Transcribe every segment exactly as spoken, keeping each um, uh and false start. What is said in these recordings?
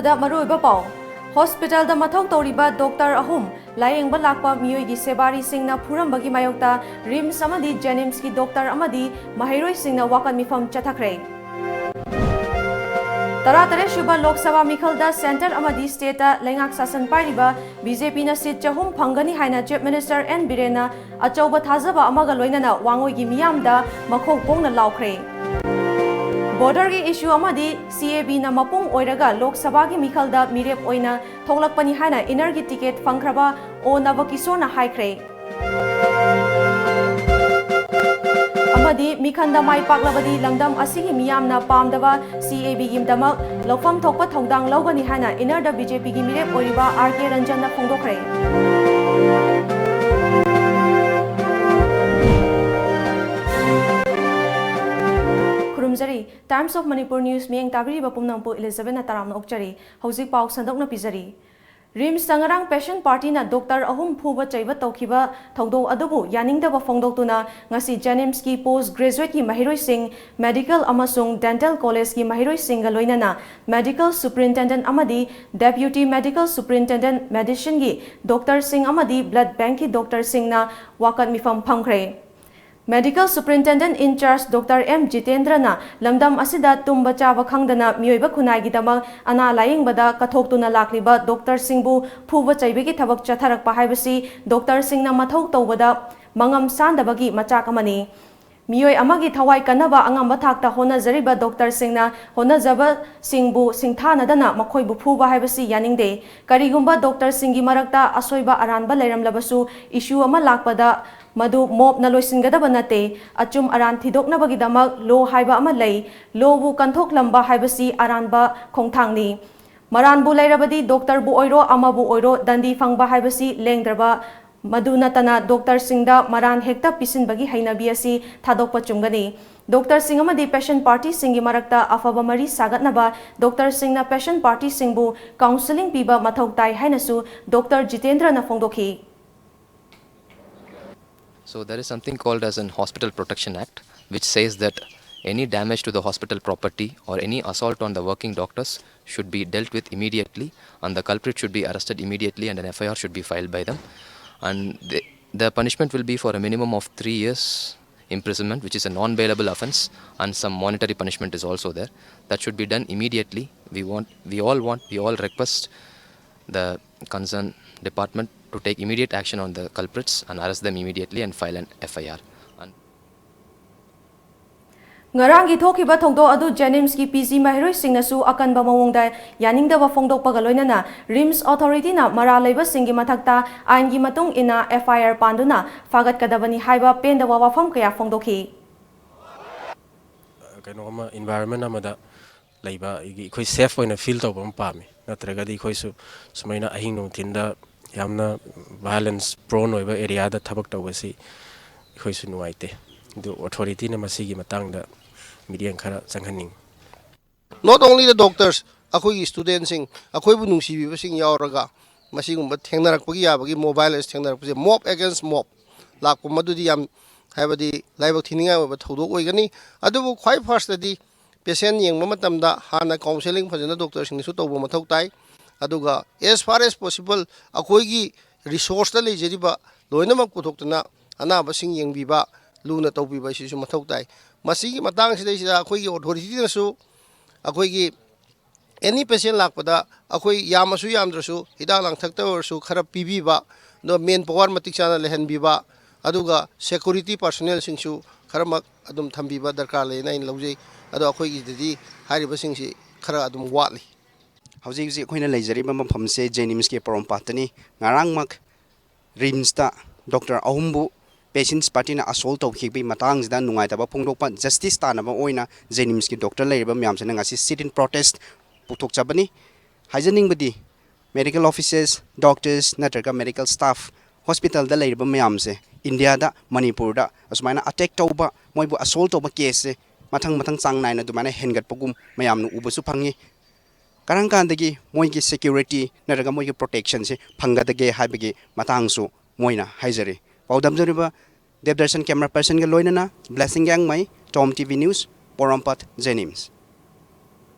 ꯗ ꯃꯔꯨꯑꯣꯏꯕ ꯄꯥꯎ꯫ ꯍꯣꯁꯄꯤꯇꯥꯜꯗ ꯃꯊꯧ ꯇꯧꯔꯤꯕ ꯗꯣꯛꯇꯔ ꯑꯍꯨꯝ ꯂꯥꯌꯦꯡꯕ ꯂꯥꯛꯄ ꯃꯤꯑꯣꯏꯒꯤ ꯁꯦꯕꯥꯔꯤꯁꯤꯡꯅ ꯐꯨꯔꯝꯕꯒꯤ ꯃꯥꯌꯣꯛꯇ ꯔꯤꯝꯁ ꯑꯃꯗꯤ ꯖꯦꯅꯤꯝꯁꯀꯤ ꯗꯣꯛꯇꯔ ꯑꯃꯗꯤ ꯃꯍꯩꯔꯣꯏꯁꯤꯡꯅ ꯋꯥꯀꯠ ꯃꯤꯐꯝ ꯆꯠꯊꯈ꯭ꯔꯦ꯫ ꯇꯔꯥꯇꯔꯦꯠ ꯁꯨꯕ ꯂꯣꯛ ꯁꯚꯥ ꯃꯤꯈꯜꯗ ꯁꯦꯟꯇꯔ ꯑꯃꯗꯤ ꯁ꯭ꯇꯦꯠꯇ ꯂꯩꯉꯥꯛ ꯁꯥꯁꯟ ꯄꯥꯏꯔꯤꯕ ꯕꯤ ꯖꯦ ꯄꯤꯅ ꯁꯤꯠ ꯆꯍꯨꯝ ꯐꯪꯒꯅꯤ ꯍꯥꯏꯅ ꯆꯤꯐ ꯃꯤꯅꯤꯁꯇꯔ ꯑꯦꯟ ꯕꯤꯔꯦꯟꯅ ꯑꯆꯧꯕ ꯊꯥꯖꯕ ꯑꯃꯒ ꯂꯣꯏꯅꯅ ꯋꯥꯉꯣꯏꯒꯤ ꯃꯤꯌꯥꯝꯗ ꯃꯈꯣꯛ ꯄꯣꯡꯅ ꯂꯥꯎꯈ꯭ꯔꯦ꯫ ꯕꯣꯔꯗꯔꯒꯤ ꯏꯁꯨ ꯑꯃꯗꯤ ꯁꯤ ꯑꯦ ꯕꯤꯅ ꯃꯄꯨꯡ ꯑꯣꯏꯔꯒ ꯂꯣꯛ ꯁꯚꯥꯒꯤ ꯃꯤꯈꯜꯗ ꯃꯤꯔꯦꯞ ꯑꯣꯏꯅ ꯊꯣꯛꯂꯛꯄꯅꯤ ꯍꯥꯏꯅ ꯏꯟꯅꯔꯒꯤ ꯇꯤꯀꯦꯠ ꯐꯪꯈ꯭ꯔꯕ ꯑꯣ ꯅꯕꯀꯤꯁꯣꯔꯅ ꯍꯥꯏꯈ꯭ꯔꯦ꯫ ꯑꯃꯗꯤ ꯃꯤꯈꯟꯗ ꯃꯥꯏ ꯄꯥꯛꯂꯕꯗꯤ ꯂꯝꯗꯝ ꯑꯁꯤꯒꯤ ꯃꯤꯌꯥꯝꯅ ꯄꯥꯝꯗꯕ ꯁꯤ ꯑꯦ ꯕꯤꯒꯤꯗꯃꯛ ꯂꯧꯐꯝ ꯊꯣꯛꯄ ꯊꯧꯗꯥꯡ ꯂꯧꯒꯅꯤ ꯍꯥꯏꯅ ꯏꯟꯅꯔꯗ ꯕꯤ ꯖꯦ ꯄꯤꯒꯤ ꯃꯤꯔꯦꯞ ꯑꯣꯏꯔꯤꯕ ꯑꯥꯔ ꯀꯦ ꯔꯟꯖꯟꯅ ꯐꯣꯡꯗꯣꯛꯈ꯭ꯔꯦ꯫ ꯈꯨꯔꯨꯝꯖꯔꯤ꯫ Times of Manipur News ꯃꯤꯠꯌꯦꯡ ꯇꯥꯕꯤꯔꯤꯕ ꯄꯨꯝꯅꯃꯛꯄꯨ ꯏꯂꯤꯖꯥꯕꯦꯠꯅ ꯇꯔꯥꯝꯅ ꯑꯣꯛꯆꯔꯤ꯫ ꯍꯧꯖꯤꯛ ꯄꯥꯎ ꯁꯟꯗꯣꯛꯅ ꯄꯤꯖꯔꯤ꯫ ꯔꯤꯝꯁꯇ ꯉꯔꯥꯡ ꯄꯦꯁꯦꯟ ꯄꯥꯔꯇꯤꯅ ꯗꯣꯛꯇꯔ ꯑꯍꯨꯝ ꯐꯨꯕ ꯆꯩꯕ ꯇꯧꯈꯤꯕ ꯊꯧꯗꯣꯛ ꯑꯗꯨꯕꯨ ꯌꯥꯅꯤꯡꯗꯕ ꯐꯣꯡꯗꯣꯛꯇꯨꯅ ꯉꯁꯤ ꯖꯦꯅꯤꯝꯁꯀꯤ ꯄꯣꯁ ꯒ꯭ꯔꯦꯖꯨꯋꯦꯠꯀꯤ ꯃꯍꯩꯔꯣꯏꯁꯤꯡ, ꯃꯦꯗꯤꯀꯦꯜ ꯑꯃꯁꯨꯡ ꯗꯦꯟꯇꯦꯜ ꯀꯣꯂꯦꯖꯀꯤ ꯃꯍꯩꯔꯣꯏꯁꯤꯡꯒ ꯂꯣꯏꯅꯅ ꯃꯦꯗꯤꯀꯦꯜ ꯁꯨꯄ꯭ꯔꯤꯟꯇꯦꯟꯗꯦꯟꯠ ꯑꯃꯗꯤ ꯗꯦꯄ꯭ꯌꯨꯇꯤ ꯃꯦꯗꯤꯀꯦꯜ ꯁꯨꯄ꯭ꯔꯤꯟꯇꯦꯟꯗꯦꯟꯠ ꯃꯦꯗꯤꯁꯤꯟꯒꯤ ꯗꯣꯛꯇꯔꯁꯤꯡ ꯑꯃꯗꯤ ꯕ꯭ꯂꯗ ꯕꯦꯡꯛꯀꯤ ꯗꯣꯛꯇꯔꯁꯤꯡꯅ ꯋꯥꯀꯠ ꯃꯤꯐꯝ ꯐꯝꯈ꯭ꯔꯦ꯫ ꯃꯦꯗꯤꯀꯦꯜ ꯁꯨꯄ꯭ꯔꯤꯟꯇꯦꯟꯗꯦꯟꯠ ꯏꯟꯆꯥꯔꯖ ꯗꯣꯛꯇꯔ ꯑꯦꯝ ꯖꯤꯇꯦꯟꯗ꯭ꯔꯅ ꯂꯝꯗꯝ ꯑꯁꯤꯗ ꯇꯨꯝꯕ ꯆꯥꯕ ꯈꯪꯗꯅ ꯃꯤꯑꯣꯏꯕ ꯈꯨꯟꯅꯥꯏꯒꯤꯗꯃꯛ ꯑꯅꯥ ꯂꯥꯌꯦꯡꯕꯗ ꯀꯠꯊꯣꯛꯇꯨꯅ ꯂꯥꯛꯂꯤꯕ ꯗꯣꯛꯇꯔꯁꯤꯡꯕꯨ ꯐꯨꯕ ꯆꯩꯕꯒꯤ ꯊꯕꯛ ꯆꯠꯊꯔꯛꯄ ꯍꯥꯏꯕꯁꯤ ꯗꯣꯛꯇꯔꯁꯤꯡꯅ ꯃꯊꯧ ꯇꯧꯕꯗ ꯃꯉꯝ ꯁꯥꯟꯗꯕꯒꯤ ꯃꯆꯥꯛ ꯑꯃꯅꯤ꯫ ꯃꯤꯑꯣꯏ ꯑꯃꯒꯤ ꯊꯋꯥꯏ ꯀꯟꯅꯕ ꯑꯉꯝꯕ ꯊꯥꯛꯇ ꯍꯣꯠꯅꯖꯔꯤꯕ ꯗꯣꯛꯇꯔꯁꯤꯡꯅ ꯍꯣꯠꯅꯖꯕꯁꯤꯡꯕꯨ ꯁꯤꯡꯊꯥꯅꯗꯅ ꯃꯈꯣꯏꯕꯨ ꯐꯨꯕ ꯍꯥꯏꯕꯁꯤ ꯌꯥꯅꯤꯡꯗꯦ꯫ ꯀꯔꯤꯒꯨꯝꯕ ꯗꯣꯛꯇꯔꯁꯤꯡꯒꯤ ꯃꯔꯛꯇ ꯑꯁꯣꯏꯕ ꯑꯔꯥꯟꯕ ꯂꯩꯔꯝꯂꯕꯁꯨ ꯏꯁꯨ ꯑꯃ ꯂꯥꯛꯄꯗ ꯃꯗꯨ ꯃꯣꯞꯅ ꯂꯣꯏꯁꯤꯟꯒꯗꯕ ꯅꯠꯇꯦ꯫ ꯑꯆꯨꯝ ꯑꯔꯥꯟ ꯊꯤꯗꯣꯛꯅꯕꯒꯤꯗꯃꯛ ꯂꯣ ꯍꯥꯏꯕ ꯑꯃ ꯂꯩ꯫ ꯂꯣꯕꯨ ꯀꯟꯊꯣꯛꯂꯝꯕ ꯍꯥꯏꯕꯁꯤ ꯑꯔꯥꯟꯕ ꯈꯣꯡꯊꯥꯡꯅꯤ꯫ ꯃꯔꯥꯟꯕꯨ ꯂꯩꯔꯕꯗꯤ ꯗꯣꯛꯇꯔꯕꯨ ꯑꯣꯏꯔꯣ ꯑꯃꯕꯨ ꯑꯣꯏꯔꯣ ꯗꯟꯗꯤ ꯐꯪꯕ ꯍꯥꯏꯕꯁꯤ ꯂꯦꯡꯗ꯭ꯔꯕ꯫ ꯃꯗꯨ ꯅꯠꯇꯅ ꯗꯣꯛꯇꯔꯁꯤꯡꯗ ꯃꯔꯥꯟ ꯍꯦꯛꯇ ꯄꯤꯁꯤꯟꯕꯒꯤ ꯍꯩꯅꯕꯤ ꯑꯁꯤ ꯊꯥꯗꯣꯛꯄ ꯆꯨꯝꯒꯅꯤ꯫ ꯗꯣꯛꯇꯔꯁꯤꯡ ꯑꯃꯗꯤ ꯄꯦꯁꯦꯟ ꯄꯥꯔꯇꯤꯁꯤꯡꯒꯤ ꯃꯔꯛꯇ ꯑꯐꯕ ꯃꯔꯤ ꯁꯥꯒꯠꯅꯕ ꯗꯣꯛꯇꯔꯁꯤꯡꯅ ꯄꯦꯁꯦꯟ ꯄꯥꯔꯇꯤꯁꯤꯡꯕꯨ ꯀꯥꯎꯟꯁꯤꯂꯤꯡ ꯄꯤꯕ ꯃꯊꯧ ꯇꯥꯏ ꯍꯥꯏꯅꯁꯨ ꯗꯣꯛꯇꯔ ꯖꯤꯇꯦꯟꯗ꯭ꯔꯅ ꯐꯣꯡꯗꯣꯛꯈꯤ꯫ So there is something called as an Hospital Protection Act, which says that any damage to the hospital property or any assault on the working doctors should be dealt with immediately, and the culprit should be arrested immediately, and an F I R should be filed by them. And the, the punishment will be for a minimum of three years imprisonment, which is a non-bailable offense, and some monetary punishment is also there. That should be done immediately. We want, we all want, we all request the concerned department to take immediate action on the culprits and arrest them immediately and file an F I R. And ꯉꯔꯥꯡꯒꯤ ꯊꯣꯛꯈꯤꯕ ꯊꯧꯗꯣꯛ ꯑꯗꯨ JNIMSꯀꯤ PG ꯃꯍꯩꯔꯣꯏꯁꯤꯡꯅꯁꯨ ꯑꯀꯟꯕ ꯃꯑꯣꯡꯗ ꯌꯥꯅꯤꯡꯗꯕ ꯐꯣꯡꯗꯣꯛꯄꯒ ꯂꯣꯏꯅꯅ RIMS authorityꯅ ꯃꯔꯥꯜ ꯂꯩꯕꯁꯤꯡꯒꯤ ꯃꯊꯛꯇ ꯑꯥꯏꯟꯒꯤ ꯃꯇꯨꯡ ꯏꯟꯅ F I R ꯄꯥꯟꯗꯨꯅ ꯐꯥꯒꯠꯀꯗꯕꯅꯤ ꯍꯥꯏꯕ ꯄꯦꯟꯗꯕ ꯋꯥꯐꯝ ꯀꯌꯥ ꯐꯣꯡꯗꯣꯛꯈꯤ꯫ ꯀꯩꯅꯣ ꯑꯃ, environment ꯑꯃꯗ ꯂꯩꯕ ꯑꯩꯒꯤ, ꯑꯩꯈꯣꯏ safe ꯑꯣꯏꯅ feel ꯇꯧꯕ ꯑꯃ ꯄꯥꯝꯃꯤ꯫ ꯅꯠꯇ꯭ꯔꯒꯗꯤ ꯑꯩꯈꯣꯏꯁꯨ ꯁꯨꯃꯥꯏꯅ ꯑꯍꯤꯡ ꯅꯨꯡꯊꯤꯟꯗ ꯌꯥꯝꯅ violence prone ꯑꯣꯏꯕ areaꯗ ꯊꯕꯛ ꯇꯧꯕꯁꯤ ꯑꯩꯈꯣꯏꯁꯨ ꯅꯨꯡꯉꯥꯏꯇꯦ꯫ ꯑꯗꯨ authorityꯅ ꯃꯁꯤꯒꯤ ꯃꯇꯥꯡꯗ ꯃꯤꯠꯌꯦꯡ ꯈꯔ ꯆꯪꯍꯟꯅꯤꯡꯉꯤ꯫ Not only the doctors, ꯑꯩꯈꯣꯏꯒꯤ studentꯁꯤꯡ, ꯑꯩꯈꯣꯏꯕꯨ ꯅꯨꯡꯁꯤꯕꯤꯕꯁꯤꯡ ꯌꯥꯎꯔꯒ ꯃꯁꯤꯒꯨꯝꯕ ꯊꯦꯡꯅꯔꯛꯄꯒꯤ ꯌꯥꯕꯒꯤ, ꯃꯣ violence ꯊꯦꯡꯅꯔꯛꯄꯁꯦ mob against mob ꯂꯥꯛꯄ, ꯃꯗꯨꯗꯤ ꯌꯥꯝ, ꯍꯥꯏꯕꯗꯤ, ꯂꯥꯏꯕꯛ ꯊꯤꯅꯤꯡꯉꯥꯏ ꯑꯣꯏꯕ ꯊꯧꯗꯣꯛ ꯑꯣꯏꯒꯅꯤ꯫ ꯑꯗꯨꯕꯨ ꯈ꯭ꯋꯥꯏ firstꯇꯗꯤ patient ꯌꯦꯡꯕ ꯃꯇꯝꯗ ꯍꯥꯟꯅ counselling ꯐꯖꯅ doctorꯁꯤꯡꯅꯁꯨ ꯇꯧꯕ ꯃꯊꯧ ꯇꯥꯏ꯫ ꯑꯗꯨꯒ as far as possible ꯑꯩꯈꯣꯏꯒꯤ resourceꯇ ꯂꯩꯖꯔꯤꯕ ꯂꯣꯏꯅꯃꯛ ꯄꯨꯊꯣꯛꯇꯨꯅ ꯑꯅꯥꯕꯁꯤꯡ ꯌꯦꯡꯕꯤꯕ, ꯂꯨꯅ ꯇꯧꯕꯤꯕ ꯑꯁꯤꯁꯨ ꯃꯊꯧ ꯇꯥꯏ꯫ ꯃꯁꯤꯒꯤ ꯃꯇꯥꯡꯁꯤꯗꯩꯁꯤꯗ ꯑꯩꯈꯣꯏꯒꯤ authorityꯅꯁꯨ ꯑꯩꯈꯣꯏꯒꯤ any patient ꯂꯥꯛꯄꯗ ꯑꯩꯈꯣꯏ ꯌꯥꯝꯃꯁꯨ ꯌꯥꯝꯗ꯭ꯔꯁꯨ ꯍꯤꯗꯥꯛ ꯂꯥꯡꯊꯛꯇ ꯑꯣꯏꯔꯁꯨ ꯈꯔ ꯄꯤꯕꯤꯕ, ꯑꯗꯣ man power ꯃꯇꯤꯛ ꯆꯥꯅ ꯂꯩꯍꯟꯕꯤꯕ, ꯑꯗꯨꯒ security personnelꯁꯤꯡꯁꯨ ꯈꯔꯃꯛ ꯑꯗꯨꯝ ꯊꯝꯕꯤꯕ ꯗꯔꯀꯥꯔ ꯂꯩꯅ ꯑꯩꯅ ꯂꯧꯖꯩ꯫ ꯑꯗꯣ ꯑꯩꯈꯣꯏꯒꯤꯗꯗꯤ ꯍꯥꯏꯔꯤꯕꯁꯤꯡꯁꯤ ꯈꯔ ꯑꯗꯨꯝ ꯋꯥꯠꯂꯤ꯫ ꯍꯧꯖꯤꯛ ꯍꯧꯖꯤꯛ ꯑꯩꯈꯣꯏꯅ ꯂꯩꯖꯔꯤꯕ ꯃꯐꯝꯁꯦ JNIMSꯀꯤ ꯄꯣꯔꯣꯝꯄꯥꯠꯇꯅꯤ꯫ ꯉꯔꯥꯡꯃꯛ RIMSꯇ doctor ꯑꯍꯨꯝꯕꯨ patients partyꯅ assault ꯇꯧꯈꯤꯕꯒꯤ ꯃꯇꯥꯡꯁꯤꯗ ꯅꯨꯡꯉꯥꯏꯇꯕ ꯐꯣꯡꯗꯣꯛꯄ, justice ꯇꯥꯅꯕ ꯑꯣꯏꯅ JNIMSꯀꯤ doctor ꯂꯩꯔꯤꯕ ꯃꯌꯥꯝꯁꯤꯅ ꯉꯁꯤ sit in protest ꯄꯨꯊꯣꯛꯆꯕꯅꯤ꯫ ꯍꯥꯏꯖꯅꯤꯡꯕꯗꯤ medical officers, doctors ꯅꯠꯇ꯭ꯔꯒ medical staff hospitalꯗ ꯂꯩꯔꯤꯕ ꯃꯌꯥꯝꯁꯦ ꯏꯟꯗꯤꯌꯥꯗ, ꯃꯅꯤꯄꯨꯔꯗ ꯑꯁꯨꯃꯥꯏꯅ attack ꯇꯧꯕ, ꯃꯣꯏꯕꯨ assault ꯇꯧꯕ caseꯁꯦ ꯃꯊꯪ ꯃꯊꯪ ꯆꯥꯡ ꯅꯥꯏꯅ ꯑꯗꯨꯃꯥꯏꯅ ꯍꯦꯟꯒꯠꯄꯒꯨꯝ ꯃꯌꯥꯝꯅ ꯎꯕꯁꯨ ꯐꯪꯉꯤ꯫ ꯀꯔꯝ ꯀꯥꯟꯗꯒꯤ ꯃꯣꯏꯒꯤ security ꯅꯠꯇ꯭ꯔꯒ ꯃꯣꯏꯒꯤ protectionꯁꯦ ꯐꯪꯒꯗꯒꯦ ꯍꯥꯏꯕꯒꯤ ꯃꯇꯥꯡꯁꯨ ꯃꯣꯏꯅ ꯍꯥꯏꯖꯔꯤ꯫ ꯄꯥꯎꯗꯝꯖꯔꯤꯕ ꯗꯦꯕꯗꯔꯁꯟ camera personꯒ ꯂꯣꯏꯅꯅ ꯕ꯭ꯂꯦꯁꯤꯡ ꯒ꯭ꯌꯥꯡꯃꯩ, Tom TV News, ꯄꯣꯔꯣꯝꯄꯥꯠ ꯖꯦꯅꯤꯝꯁ꯫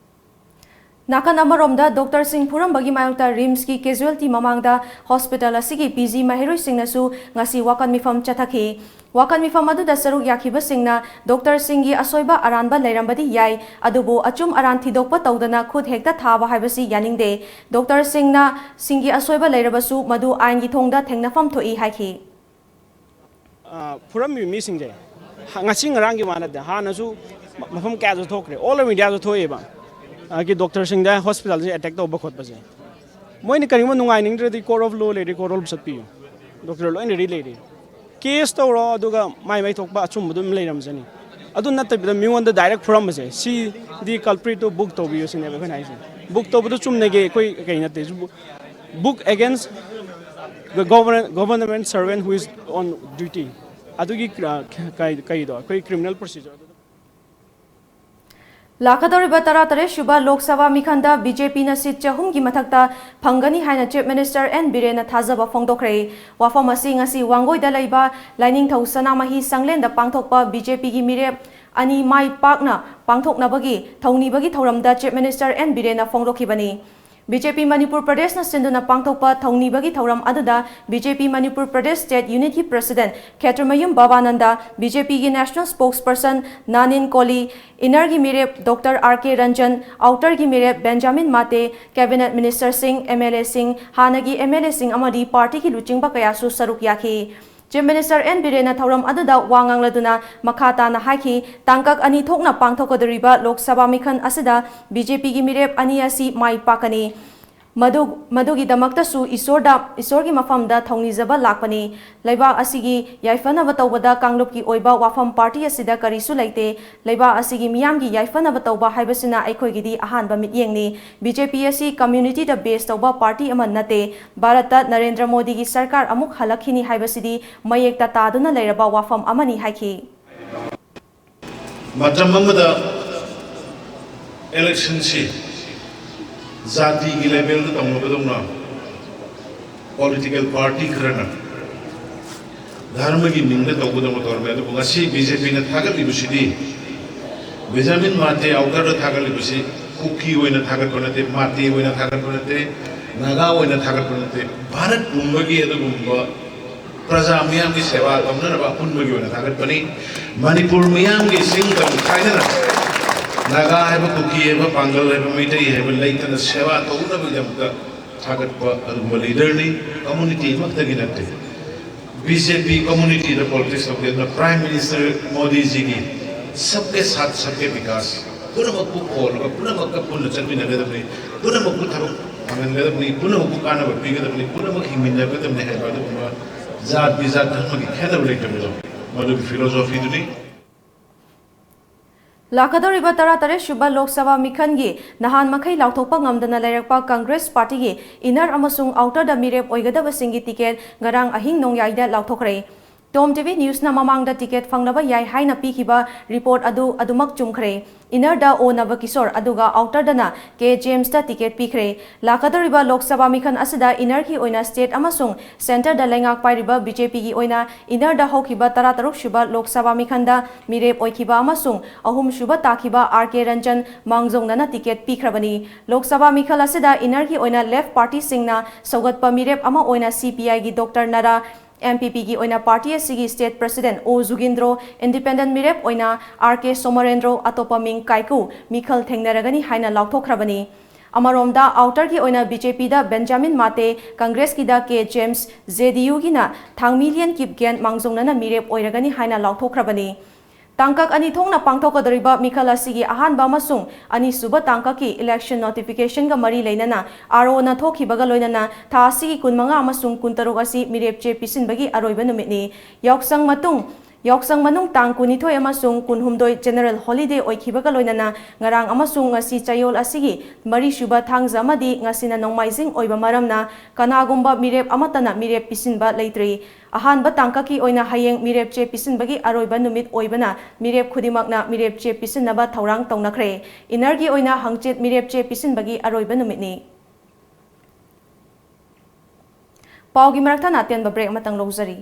ꯅꯥꯀꯟ ꯑꯃꯔꯣꯝꯗ, ꯗꯣꯛꯇꯔꯁꯤꯡ ꯐꯨꯔꯝꯕꯒꯤ ꯃꯥꯌꯣꯛꯇ ꯔꯤꯝꯁꯀꯤ ꯀꯦꯖꯨꯋꯦꯜꯇꯤ ꯃꯃꯥꯡꯗ ꯍꯣꯁꯄꯤꯇꯥꯜ ꯑꯁꯤꯒꯤ ꯄꯤ ꯖꯤ ꯃꯍꯩꯔꯣꯏꯁꯤꯡꯅꯁꯨ ꯉꯁꯤ ꯋꯥꯀꯠ ꯃꯤꯐꯝ ꯆꯠꯊꯈꯤ꯫ ꯋꯥꯀꯠ ꯃꯤꯐꯝ ꯑꯗꯨꯗ ꯁꯔꯨꯛ ꯌꯥꯈꯤꯕꯁꯤꯡꯅ ꯗꯣꯛꯇꯔꯁꯤꯡꯒꯤ ꯑꯁꯣꯏꯕ ꯑꯔꯥꯟꯕ ꯂꯩꯔꯝꯕꯗꯤ ꯌꯥꯏ, ꯑꯗꯨꯕꯨ ꯑꯆꯨꯝ ꯑꯔꯥꯟ ꯊꯤꯗꯣꯛꯄ ꯇꯧꯗꯅ ꯈꯨꯠ ꯍꯦꯛꯇ ꯊꯥꯕ ꯍꯥꯏꯕꯁꯤ ꯌꯥꯅꯤꯡꯗꯦ꯫ ꯗꯣꯛꯇꯔꯁꯤꯡꯅ ꯁꯤꯡꯒꯤ ꯑꯁꯣꯏꯕ ꯂꯩꯔꯕꯁꯨ ꯃꯗꯨ ꯑꯥꯏꯟꯒꯤ ꯊꯣꯡꯗ ꯊꯦꯡꯅꯐꯝ ꯊꯣꯛꯏ ꯍꯥꯏꯈꯤ꯫ ꯑ, ꯐꯨꯔꯝꯃꯤꯕ ꯃꯤꯁꯤꯡꯁꯦ ꯍ-, ꯉꯁꯤ ꯉꯔꯥꯡꯒꯤ ꯋꯥ ꯅꯠꯇꯦ, ꯍꯥꯟꯅꯁꯨ ꯃ-, ꯃꯐꯝ ꯀꯌꯥꯗ ꯊꯣꯛꯈ꯭ꯔꯦ, all of India ꯗ ꯊꯣꯛꯑꯦꯕ꯫ ꯑꯗꯒꯤ ꯗꯣꯛꯇꯔꯁꯤꯡꯗ ꯍꯣꯁꯄꯤꯇꯥꯜꯁꯦ ꯑꯦꯇꯦꯛ ꯇꯧꯕ ꯈꯣꯠꯄꯁꯦ꯫ ꯃꯣꯏꯅ ꯀꯔꯤꯒꯨꯝꯕ ꯅꯨꯡꯉꯥꯏꯅꯤꯡꯗ꯭ꯔꯗꯤ court of law ꯂꯩꯔꯤ, court of law ꯆꯠꯄꯤꯌꯨ, ꯗꯣꯛꯇꯔ ꯂꯣꯏꯅ ꯔꯦꯗꯤ ꯂꯩꯔꯤ꯫ ꯀꯦꯁ ꯇꯧꯔꯣ, ꯑꯗꯨꯒ ꯃꯥꯏ ꯃꯥꯏ ꯊꯣꯛꯄ ꯑꯆꯨꯝꯕꯗꯨ ꯑꯗꯨꯝ ꯂꯩꯔꯝꯖꯅꯤ꯫ ꯑꯗꯨ ꯅꯠꯇꯕꯤꯗ ꯃꯤꯉꯣꯟꯗ ꯗꯥꯏꯔꯦꯛ ꯐꯨꯔꯝꯕꯁꯦ, ꯁꯤꯗꯤ ꯀꯜꯄ꯭ꯔꯤꯠꯇꯨ ꯕꯨꯛ ꯇꯧꯕꯤꯌꯨ ꯁꯤꯅꯦꯕ ꯑꯩꯈꯣꯏꯅ ꯍꯥꯏꯁꯦ꯫ ꯕꯨꯛ ꯇꯧꯕꯗꯨ ꯆꯨꯝꯅꯒꯤ ꯑꯩꯈꯣꯏ ꯀꯩ ꯅꯠꯇꯦ, book against the government servant who is on duty꯫ ꯑꯗꯨꯒꯤ ꯀ-, ꯀꯩ-, ꯀꯩꯗꯣ ꯑꯩꯈꯣꯏ ꯀ꯭ꯔꯤꯃꯤꯅꯦꯜ ꯄ꯭ꯔꯣꯁꯤꯖꯔ꯫ ꯂꯥꯛꯀꯗꯧꯔꯤꯕ ꯇꯔꯥꯇꯔꯦꯠ ꯁꯨꯕ ꯂꯣꯛ ꯁꯚꯥ ꯃꯤꯈꯟꯗ ꯕꯤ ꯖꯦ ꯄꯤꯅ ꯁꯤꯠ ꯆꯍꯨꯝꯒꯤ ꯃꯊꯛꯇ ꯐꯪꯒꯅꯤ ꯍꯥꯏꯅ ꯆꯤꯐ ꯃꯤꯅꯤꯁꯇꯔ ꯑꯦꯟ ꯕꯤꯔꯦꯟꯅ ꯊꯥꯖꯕ ꯐꯣꯡꯗꯣꯛꯈ꯭ꯔꯦ꯫ ꯋꯥꯐꯝ ꯑꯁꯤ ꯉꯁꯤ ꯋꯥꯡꯒꯣꯏꯗ ꯂꯩꯕ ꯂꯥꯏꯅꯤꯡꯊꯧ ꯁꯅꯥꯃꯍꯤ ꯁꯪꯂꯦꯟꯗ ꯄꯥꯡꯊꯣꯛꯄ ꯕꯤ ꯖꯦ ꯄꯤꯒꯤ ꯃꯤꯔꯦꯞ ꯑꯅꯤ ꯃꯥꯏ ꯄꯥꯛꯅ ꯄꯥꯡꯊꯣꯛꯅꯕꯒꯤ ꯊꯧꯅꯤꯕꯒꯤ ꯊꯧꯔꯝꯗ ꯆꯤꯐ ꯃꯤꯅꯤꯁꯇꯔ ꯑꯦꯟ ꯕꯤꯔꯦꯟꯅ ꯐꯣꯡꯗꯣꯛꯈꯤꯕꯅꯤ꯫ ꯕꯤ ꯖꯦ ꯄꯤ ꯃꯅꯤꯄꯨꯔ ꯄ꯭ꯔꯗꯦꯁꯅ ꯁꯤꯟꯗꯨꯅ ꯄꯥꯡꯊꯣꯛꯄ ꯊꯧꯅꯤꯕꯒꯤ ꯊꯧꯔꯝ ꯑꯗꯨꯗ B J P Manipur Pradesh state ꯌꯨꯅꯤꯠꯀꯤ ꯄ꯭ꯔꯁꯤꯗꯦꯟꯠ ꯈꯦꯇ꯭ꯔꯤꯃꯌꯨꯝ ꯕꯕꯥꯅꯟꯗ, ꯕꯤ ꯖꯦ ꯄꯤꯒꯤ ꯅꯦꯁꯅꯦꯜ ꯁ꯭ꯄꯣꯛꯁꯄꯔꯁꯟ ꯅꯥꯅꯤꯟ ꯀꯣꯂꯤ, ꯏꯟꯅꯔꯒꯤ ꯃꯤꯔꯦꯞ ꯗꯣꯛꯇꯔ ꯑꯥꯔ ꯀꯦ ꯔꯟꯖꯟ, ꯑꯥꯎꯇꯔꯒꯤ ꯃꯤꯔꯦꯞ ꯕꯦꯟꯖꯥꯃꯤꯟ ꯃꯥꯇꯦ, ꯀꯦꯕꯤꯅꯦꯠ ꯃꯤꯅꯤꯁꯇꯔꯁꯤꯡ, ꯑꯦꯝ ꯑꯦꯜ ꯑꯦꯁꯤꯡ, ꯍꯥꯟꯅꯒꯤ ꯑꯦꯝ ꯑꯦꯜ ꯑꯦꯁꯤꯡ ꯑꯃꯗꯤ ꯄꯥꯔꯇꯤꯒꯤ ꯂꯨꯆꯤꯡꯕ ꯀꯌꯥꯁꯨ ꯁꯔꯨꯛ ꯌꯥꯈꯤ꯫ ꯆꯤꯐ ꯃꯤꯅꯤꯁꯇꯔ ꯑꯦꯟ ꯕꯤꯔꯦꯟꯅ ꯊꯧꯔꯝ ꯑꯗꯨꯗ ꯋꯥ ꯉꯥꯡꯂꯗꯨꯅ ꯃꯈꯥ ꯇꯥꯅ ꯍꯥꯏꯈꯤ, ꯇꯥꯡꯀꯛ ꯑꯅꯤ ꯊꯣꯛꯅ ꯄꯥꯡꯊꯣꯛꯀꯗꯧꯔꯤꯕ ꯂꯣꯛ ꯁꯚꯥ ꯃꯤꯈꯜ ꯑꯁꯤꯗ ꯕꯤ ꯖꯦ ꯄꯤꯒꯤ ꯃꯤꯔꯦꯞ ꯑꯅꯤ ꯑꯁꯤ ꯃꯥꯏ ꯄꯥꯛꯀꯅꯤ꯫ ꯃꯗꯨ-, ꯃꯗꯨꯒꯤꯗꯃꯛꯇꯁꯨ ꯏꯁꯣꯔꯗ, ꯏꯁꯣꯔꯒꯤ ꯃꯐꯝꯗ ꯊꯧꯅꯤꯖꯕ ꯂꯥꯛꯄꯅꯤ꯫ ꯂꯩꯕꯥꯛ ꯑꯁꯤꯒꯤ ꯌꯥꯏꯐꯅꯕ ꯇꯧꯕꯗ ꯀꯥꯡꯂꯨꯞꯀꯤ ꯑꯣꯏꯕ ꯋꯥꯐꯝ ꯄꯥꯔꯇꯤ ꯑꯁꯤꯗ ꯀꯔꯤꯁꯨ ꯂꯩꯇꯦ꯫ ꯂꯩꯕꯥꯛ ꯑꯁꯤꯒꯤ ꯃꯤꯌꯥꯝꯒꯤ ꯌꯥꯏꯐꯅꯕ ꯇꯧꯕ ꯍꯥꯏꯕꯁꯤꯅ ꯑꯩꯈꯣꯏꯒꯤꯗꯤ ꯑꯍꯥꯟꯕ ꯃꯤꯠꯌꯦꯡꯅꯤ꯫ ꯕꯤ ꯖꯦ ꯄꯤ ꯑꯁꯤ ꯀꯝꯃ꯭ꯌꯨꯅꯤꯇꯤꯗ ꯕꯦꯁ ꯇꯧꯕ ꯄꯥꯔꯇꯤ ꯑꯃ ꯅꯠꯇꯦ꯫ ꯚꯥꯔꯠꯇ ꯅꯔꯦꯟꯗ꯭ꯔ ꯃꯣꯗꯤꯒꯤ ꯁꯔꯀꯥꯔ ꯑꯃꯨꯛ ꯍꯜꯂꯛꯈꯤꯅꯤ ꯍꯥꯏꯕꯁꯤꯗꯤ ꯃꯌꯦꯛꯇ ꯇꯥꯗꯨꯅ ꯂꯩꯔꯕ ꯋꯥꯐꯝ ꯑꯃꯅꯤ ꯍꯥꯏꯈꯤ꯫ ꯃꯇꯝ ꯑꯃꯗ ꯏꯂꯦꯛꯁꯟꯁꯤ ꯖꯥꯇꯤꯒꯤ ꯂꯦꯚꯦꯜꯗ ꯇꯧꯅꯕꯗꯧꯅ ꯄꯣꯂꯤꯇꯤꯀꯦꯜ ꯄꯥꯔꯇꯤ ꯈꯔꯅ ꯙꯔꯃꯒꯤ ꯃꯤꯡꯗ ꯇꯧꯕꯗꯧꯅ ꯇꯧꯔꯝꯃꯤ꯫ ꯑꯗꯨꯕꯨ ꯉꯁꯤ ꯕꯤ ꯖꯦ ꯄꯤꯅ ꯊꯥꯒꯠꯂꯤꯕꯁꯤꯗꯤ ꯕꯦꯟꯖꯥꯃꯤꯟ ꯃꯥꯇꯦ ꯑꯥꯎꯇꯔꯗ ꯊꯥꯒꯠꯂꯤꯕꯁꯤ ꯀꯨꯀꯤ ꯑꯣꯏꯅ ꯊꯥꯒꯠꯄ ꯅꯠꯇꯦ, ꯃꯥꯇꯦ ꯑꯣꯏꯅ ꯊꯥꯒꯠꯄ ꯅꯠꯇꯦ, ꯅꯥꯒꯥ ꯑꯣꯏꯅ ꯊꯥꯒꯠꯄ ꯅꯠꯇꯦ꯫ ꯚꯥꯔꯠ ꯄꯨꯝꯕꯒꯤ ꯑꯗꯨꯒꯨꯝꯕ ꯄ꯭ꯔꯖꯥ ꯃꯤꯌꯥꯝꯒꯤ ꯁꯦꯕꯥ ꯇꯧꯅꯅꯕ ꯑꯄꯨꯟꯕꯒꯤ ꯑꯣꯏꯅ ꯊꯥꯒꯠꯄꯅꯤ꯫ ꯃꯅꯤꯄꯨꯔ ꯃꯤꯌꯥꯝꯒꯤ ꯁꯤꯡ ꯇꯝ ꯈꯥꯏꯗꯅ ꯅꯥꯒꯥ ꯍꯥꯏꯕ, ꯀꯨꯀꯤ ꯍꯥꯏꯕ, ꯄꯥꯡꯒꯜ ꯍꯥꯏꯕ, ꯃꯩꯇꯩ ꯍꯥꯏꯕ ꯂꯩꯇꯅ ꯁꯦꯕꯥ ꯇꯧꯅꯕꯒꯤꯗꯃꯛꯇ ꯊꯥꯒꯠꯄ ꯑꯗꯨꯒꯨꯝꯕ ꯂꯤꯗꯔꯅꯤ꯫ ꯀꯝꯃꯨꯅꯤꯇꯤ ꯑꯃꯈꯛꯇꯒꯤ ꯅꯠꯇꯦ꯫ ꯕꯤ ꯖꯦ ꯄꯤ ꯀꯝꯃꯨꯅꯤꯇꯤꯗ ꯄꯣꯂꯤꯇꯤꯛꯁ ꯇꯧꯗꯦ꯫ ꯑꯗꯨꯅ ꯄ꯭ꯔꯥꯏꯝ ꯃꯤꯅꯤꯁꯇꯔ ꯃꯣꯗꯤꯖꯤꯒꯤ ꯁꯕꯀꯦ ꯁꯥꯊ ꯁꯕꯀꯦ ꯕꯤꯀꯥꯁ, ꯄꯨꯝꯅꯃꯛꯄꯨ ꯍꯣꯜꯂꯒ ꯄꯨꯝꯅꯃꯛꯀ ꯄꯨꯟꯅ ꯆꯠꯃꯤꯟꯅꯒꯗꯕꯅꯤ, ꯄꯨꯝꯅꯃꯛꯄꯨ ꯊꯕꯛ ꯐꯪꯍꯟꯒꯗꯕꯅꯤ, ꯄꯨꯝꯅꯃꯛꯄꯨ ꯀꯥꯟꯅꯕ ꯄꯤꯒꯗꯕꯅꯤ, ꯄꯨꯝꯅꯃꯛ ꯍꯤꯡꯃꯤꯟꯅꯒꯗꯕꯅꯤ ꯍꯥꯏꯕ ꯑꯗꯨꯒꯨꯝꯕ ꯖꯥꯠ ꯕꯤꯖꯥꯠ ꯙꯔꯃꯒꯤ ꯈꯦꯠꯅꯕ ꯂꯩꯇꯕꯗꯣ, ꯃꯗꯨꯒꯤ ꯐꯤꯂꯣꯁꯣꯐꯤꯗꯨꯅꯤ꯫ ꯂꯥꯛꯀꯗꯧꯔꯤꯕ ꯇꯔꯥꯇꯔꯦꯠ ꯁꯨꯕ ꯂꯣꯛ ꯁꯚꯥ ꯃꯤꯈꯜꯒꯤ ꯅꯍꯥꯟ ꯃꯈꯩ ꯂꯥꯎꯊꯣꯛꯄ ꯉꯝꯗꯅ ꯂꯩꯔꯛꯄ ꯀꯪꯒ꯭ꯔꯦꯁ ꯄꯥꯔꯇꯤꯒꯤ ꯏꯅꯔ ꯑꯃꯁꯨꯡ ꯑꯥꯎꯇꯔꯗ ꯃꯤꯔꯦꯞ ꯑꯣꯏꯒꯗꯕꯁꯤꯡꯒꯤ ꯇꯤꯀꯦꯠ ꯉꯔꯥꯡ ꯑꯍꯤꯡ ꯅꯣꯡꯌꯥꯏꯗ ꯂꯥꯎꯊꯣꯛꯈ꯭ꯔꯦ꯫ ꯇꯣꯝ ꯇꯤꯚꯤ ꯅ꯭ꯌꯨꯁꯅ ꯃꯃꯥꯡꯗ ꯇꯤꯀꯦꯠ ꯐꯪꯅꯕ ꯌꯥꯏ ꯍꯥꯏꯅ ꯄꯤꯈꯤꯕ ꯔꯤꯄꯣꯔꯠ ꯑꯗꯨ ꯑꯗꯨꯃꯛ ꯆꯨꯝꯈ꯭ꯔꯦ꯫ ꯏꯅꯔꯗ ꯑꯣ ꯅꯕꯀꯤꯁꯣꯔ ꯑꯗꯨꯒ ꯑꯥꯎꯇꯔꯗꯅ ꯀꯦ ꯖꯦꯝꯁꯇ ꯇꯤꯀꯦꯠ ꯄꯤꯈ꯭ꯔꯦ꯫ ꯂꯥꯛꯀꯗꯧꯔꯤꯕ ꯂꯣꯛ ꯁꯚꯥ ꯃꯤꯈꯜ ꯑꯁꯤꯗ ꯏꯅꯔꯒꯤ ꯑꯣꯏꯅ ꯁ꯭ꯇꯦꯠ ꯑꯃꯁꯨꯡ ꯁꯦꯟꯇꯔꯗ ꯂꯩꯉꯥꯛ ꯄꯥꯏꯔꯤꯕ ꯕꯤ ꯖꯦ ꯄꯤꯒꯤ ꯑꯣꯏꯅ ꯏꯅꯔꯗ ꯍꯧꯈꯤꯕ ꯇꯔꯥꯇꯔꯨꯛ ꯁꯨꯕ ꯂꯣꯛ ꯁꯚꯥ ꯃꯤꯈꯜꯗ ꯃꯤꯔꯦꯞ ꯑꯣꯏꯈꯤꯕ ꯑꯃꯁꯨꯡ ꯑꯍꯨꯝ ꯁꯨꯕ ꯇꯥꯈꯤꯕ ꯑꯥꯔ ꯀꯦ ꯔꯟꯖꯟ ꯃꯥꯡꯖꯧꯅꯅ ꯇꯤꯀꯦꯠ ꯄꯤꯈ꯭ꯔꯕꯅꯤ꯫ ꯂꯣꯛ ꯁꯚꯥ ꯃꯤꯈꯜ ꯑꯁꯤꯗ ꯏꯅꯔꯒꯤ ꯑꯣꯏꯅ ꯂꯦꯐ ꯄꯥꯔꯇꯤꯁꯤꯡꯅ ꯁꯧꯒꯠꯄ ꯃꯤꯔꯦꯞ ꯑꯃ ꯑꯣꯏꯅ ꯁꯤ ꯄꯤ ꯑꯥꯏꯒꯤ ꯗꯣꯛꯇꯔ ꯅꯔꯥ, ꯑꯦꯝ ꯄꯤ ꯄꯤꯒꯤ ꯑꯣꯏꯅ ꯄꯥꯔꯇꯤ ꯑꯁꯤꯒꯤ ꯁ꯭ꯇꯦꯠ ꯄ꯭ꯔꯦꯁꯤꯗꯦꯟꯠ ꯑꯣ ꯖꯨꯒꯤꯟꯗ꯭ꯔꯣ, ꯏꯟꯗꯤꯄꯦꯟꯗꯦꯟꯠ ꯃꯤꯔꯦꯞ ꯑꯣꯏꯅ ꯑꯥꯔ ꯀꯦ ꯁꯣꯃꯣꯔꯦꯟꯗ꯭ꯔꯣ, ꯑꯇꯣꯞꯄ ꯃꯤꯡ ꯀꯥꯏꯀꯨ ꯃꯤꯈꯜ ꯊꯦꯡꯅꯔꯒꯅꯤ ꯍꯥꯏꯅ ꯂꯥꯎꯊꯣꯛꯈ꯭ꯔꯕꯅꯤ꯫ ꯑꯃꯔꯣꯝꯗ ꯑꯥꯎꯇꯔꯒꯤ ꯑꯣꯏꯅ ꯕꯤ ꯖꯦ ꯄꯤꯗ ꯕꯦꯟꯖꯥꯃꯤꯟ ꯃꯥꯇꯦ, ꯀꯪꯒ꯭ꯔꯦꯁꯀꯤꯗ ꯀꯦ ꯖꯦꯝꯁ, ꯖꯦ ꯗꯤ ꯌꯨꯒꯤꯅ ꯊꯥꯡꯃꯤꯂꯤꯌꯟ ꯀꯤꯞꯒꯦꯟ ꯃꯥꯡꯖꯧꯅꯅ ꯃꯤꯔꯦꯞ ꯑꯣꯏꯔꯒꯅꯤ ꯍꯥꯏꯅ ꯂꯥꯎꯊꯣꯛꯈ꯭ꯔꯕꯅꯤ꯫ ꯇꯥꯡꯀꯛ ꯑꯅꯤ ꯊꯣꯛꯅ ꯄꯥꯡꯊꯣꯛꯀꯗꯧꯔꯤꯕ ꯃꯤꯈꯜ ꯑꯁꯤꯒꯤ ꯑꯍꯥꯟꯕ ꯑꯃꯁꯨꯡ ꯑꯅꯤꯁꯨꯕ ꯇꯥꯡꯀꯛꯀꯤ ꯏꯂꯦꯛꯁꯟ ꯅꯣꯇꯤꯐꯤꯀꯦꯁꯟꯒ ꯃꯔꯤ ꯂꯩꯅꯅ ꯑꯥꯔ ꯑꯣꯅ ꯊꯣꯛꯈꯤꯕꯒ ꯂꯣꯏꯅꯅ ꯊꯥ ꯑꯁꯤꯒꯤ ꯀꯨꯟꯃꯉꯥ ꯑꯃꯁꯨꯡ ꯀꯨꯟꯇꯔꯨꯛ ꯑꯁꯤ ꯃꯤꯔꯦꯞ ꯆꯦ ꯄꯤꯁꯤꯟꯕꯒꯤ ꯑꯔꯣꯏꯕ ꯅꯨꯃꯤꯠꯅꯤ꯫ ꯌꯥꯎꯁꯪ ꯃꯇꯨꯡ, ꯌꯥꯎꯁꯪ ꯃꯅꯨꯡ ꯇꯥꯡ ꯀꯨꯟꯅꯤꯊꯣꯏ ꯑꯃꯁꯨꯡ ꯀꯨꯟꯍꯨꯝꯗꯣꯏ ꯖꯦꯅꯔꯦꯜ ꯍꯣꯂꯤꯗꯦ ꯑꯣꯏꯈꯤꯕꯒ ꯂꯣꯏꯅꯅ ꯉꯔꯥꯡ ꯑꯃꯁꯨꯡ ꯉꯁꯤ ꯆꯌꯣꯜ ꯑꯁꯤꯒꯤ ꯃꯔꯤꯁꯨꯕ ꯊꯥꯡꯖ ꯑꯃꯗꯤ ꯉꯁꯤꯅ ꯅꯣꯡꯃꯥꯏꯖꯤꯡ ꯑꯣꯏꯕ ꯃꯔꯝꯅ ꯀꯅꯥꯒꯨꯝꯕ ꯃꯤꯔꯦꯞ ꯑꯃꯠꯇꯅ ꯃꯤꯔꯦꯞ ꯄꯤꯁꯤꯟꯕ ꯂꯩꯇ꯭ꯔꯤ꯫ ꯑꯍꯥꯟꯕ ꯇꯥꯡꯀꯛꯀꯤ ꯑꯣꯏꯅ ꯍꯌꯦꯡ ꯃꯤꯔꯦꯞ ꯆꯦ ꯄꯤꯁꯤꯟꯕꯒꯤ ꯑꯔꯣꯏꯕ ꯅꯨꯃꯤꯠ ꯑꯣꯏꯕꯅ ꯃꯤꯔꯦꯞ ꯈꯨꯗꯤꯡꯃꯛꯅ ꯃꯤꯔꯦꯞ ꯆꯦ ꯄꯤꯁꯤꯟꯅꯕ ꯊꯧꯔꯥꯡ ꯇꯧꯅꯈ꯭ꯔꯦ꯫ ꯏꯅꯔꯒꯤ ꯑꯣꯏꯅ ꯍꯪꯆꯤꯠ ꯃꯤꯔꯦꯞ ꯆꯦ ꯄꯤꯁꯤꯟꯕꯒꯤ ꯑꯔꯣꯏꯕ ꯅꯨꯃꯤꯠꯅꯤ꯫ ꯄꯥꯎꯒꯤ ꯃꯔꯛ ꯊꯠꯅ ꯑꯇꯦꯟꯕ ꯕ꯭ꯔꯦꯛ ꯑꯃꯇꯪ ꯂꯧꯖꯔꯤ꯫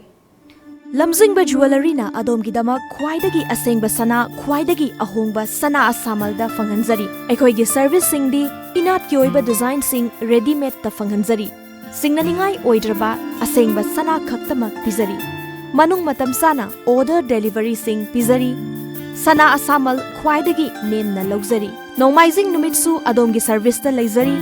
ꯂꯝꯖꯤꯡꯕ ꯖꯨꯋꯦꯂꯔꯤꯅ ꯑꯗꯣꯝꯒꯤꯗꯃꯛ ꯈ꯭ꯋꯥꯏꯗꯒꯤ ꯑꯁꯦꯡꯕ ꯁꯅꯥ, ꯈ꯭ꯋꯥꯏꯗꯒꯤ ꯑꯍꯣꯡꯕ ꯁꯅꯥ ꯑꯁꯥꯃꯜꯗ ꯐꯪꯍꯟꯖꯔꯤ꯫ ꯑꯩꯈꯣꯏꯒꯤ ꯁꯔꯚꯤꯁꯁꯤꯡꯗꯤ ꯏꯅꯥꯠꯀꯤ ꯑꯣꯏꯕ ꯗꯤꯖꯥꯏꯟꯁꯤꯡ ꯔꯦꯗꯤꯃꯦꯗꯇ ꯐꯪꯍꯟꯖꯔꯤ꯫ ꯁꯤꯡꯅꯅꯤꯡꯉꯥꯏ ꯑꯣꯏꯗ꯭ꯔꯕ ꯑꯁꯦꯡꯕ ꯁꯅꯥ ꯈꯛꯇꯃꯛ ꯄꯤꯖꯔꯤ꯫ ꯃꯅꯨꯡ ꯃꯇꯝ ꯆꯥꯅ ꯑꯣꯔꯗꯔ ꯗꯦꯂꯤꯚꯔꯤꯁꯤꯡ ꯄꯤꯖꯔꯤ꯫ ꯁꯅꯥ ꯑꯁꯥꯃꯜ ꯈ꯭ꯋꯥꯏꯗꯒꯤ ꯅꯦꯝꯅ ꯂꯧꯖꯔꯤ꯫ ꯅꯣꯡꯃꯥꯏꯖꯤꯡ ꯅꯨꯃꯤꯠꯁꯨ ꯑꯗꯣꯝꯒꯤ ꯁꯔꯚꯤꯁꯇ ꯂꯩꯖꯔꯤ꯫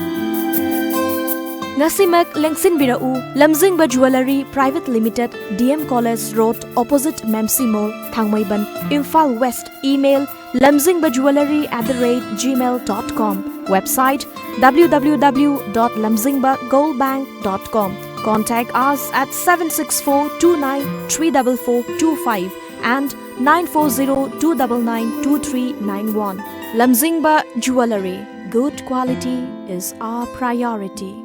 ꯉꯁꯤꯃꯛ ꯂꯦꯡꯁꯤꯟꯕꯤꯔꯛꯎ, Lamzingba jewellery private limited, D M college road, opposite ꯃꯦꯝꯁꯤ mall, Thangmeiband, Imphal west. Email, lamzingba jewellery at the rate gmail dot com. Website, W W W dot lamzingba gold bank dot com. Contact us at seven six four two nine three double four two five and nine four zero two double nine two three nine one. Lamzingba Jewellery. Good quality is our priority.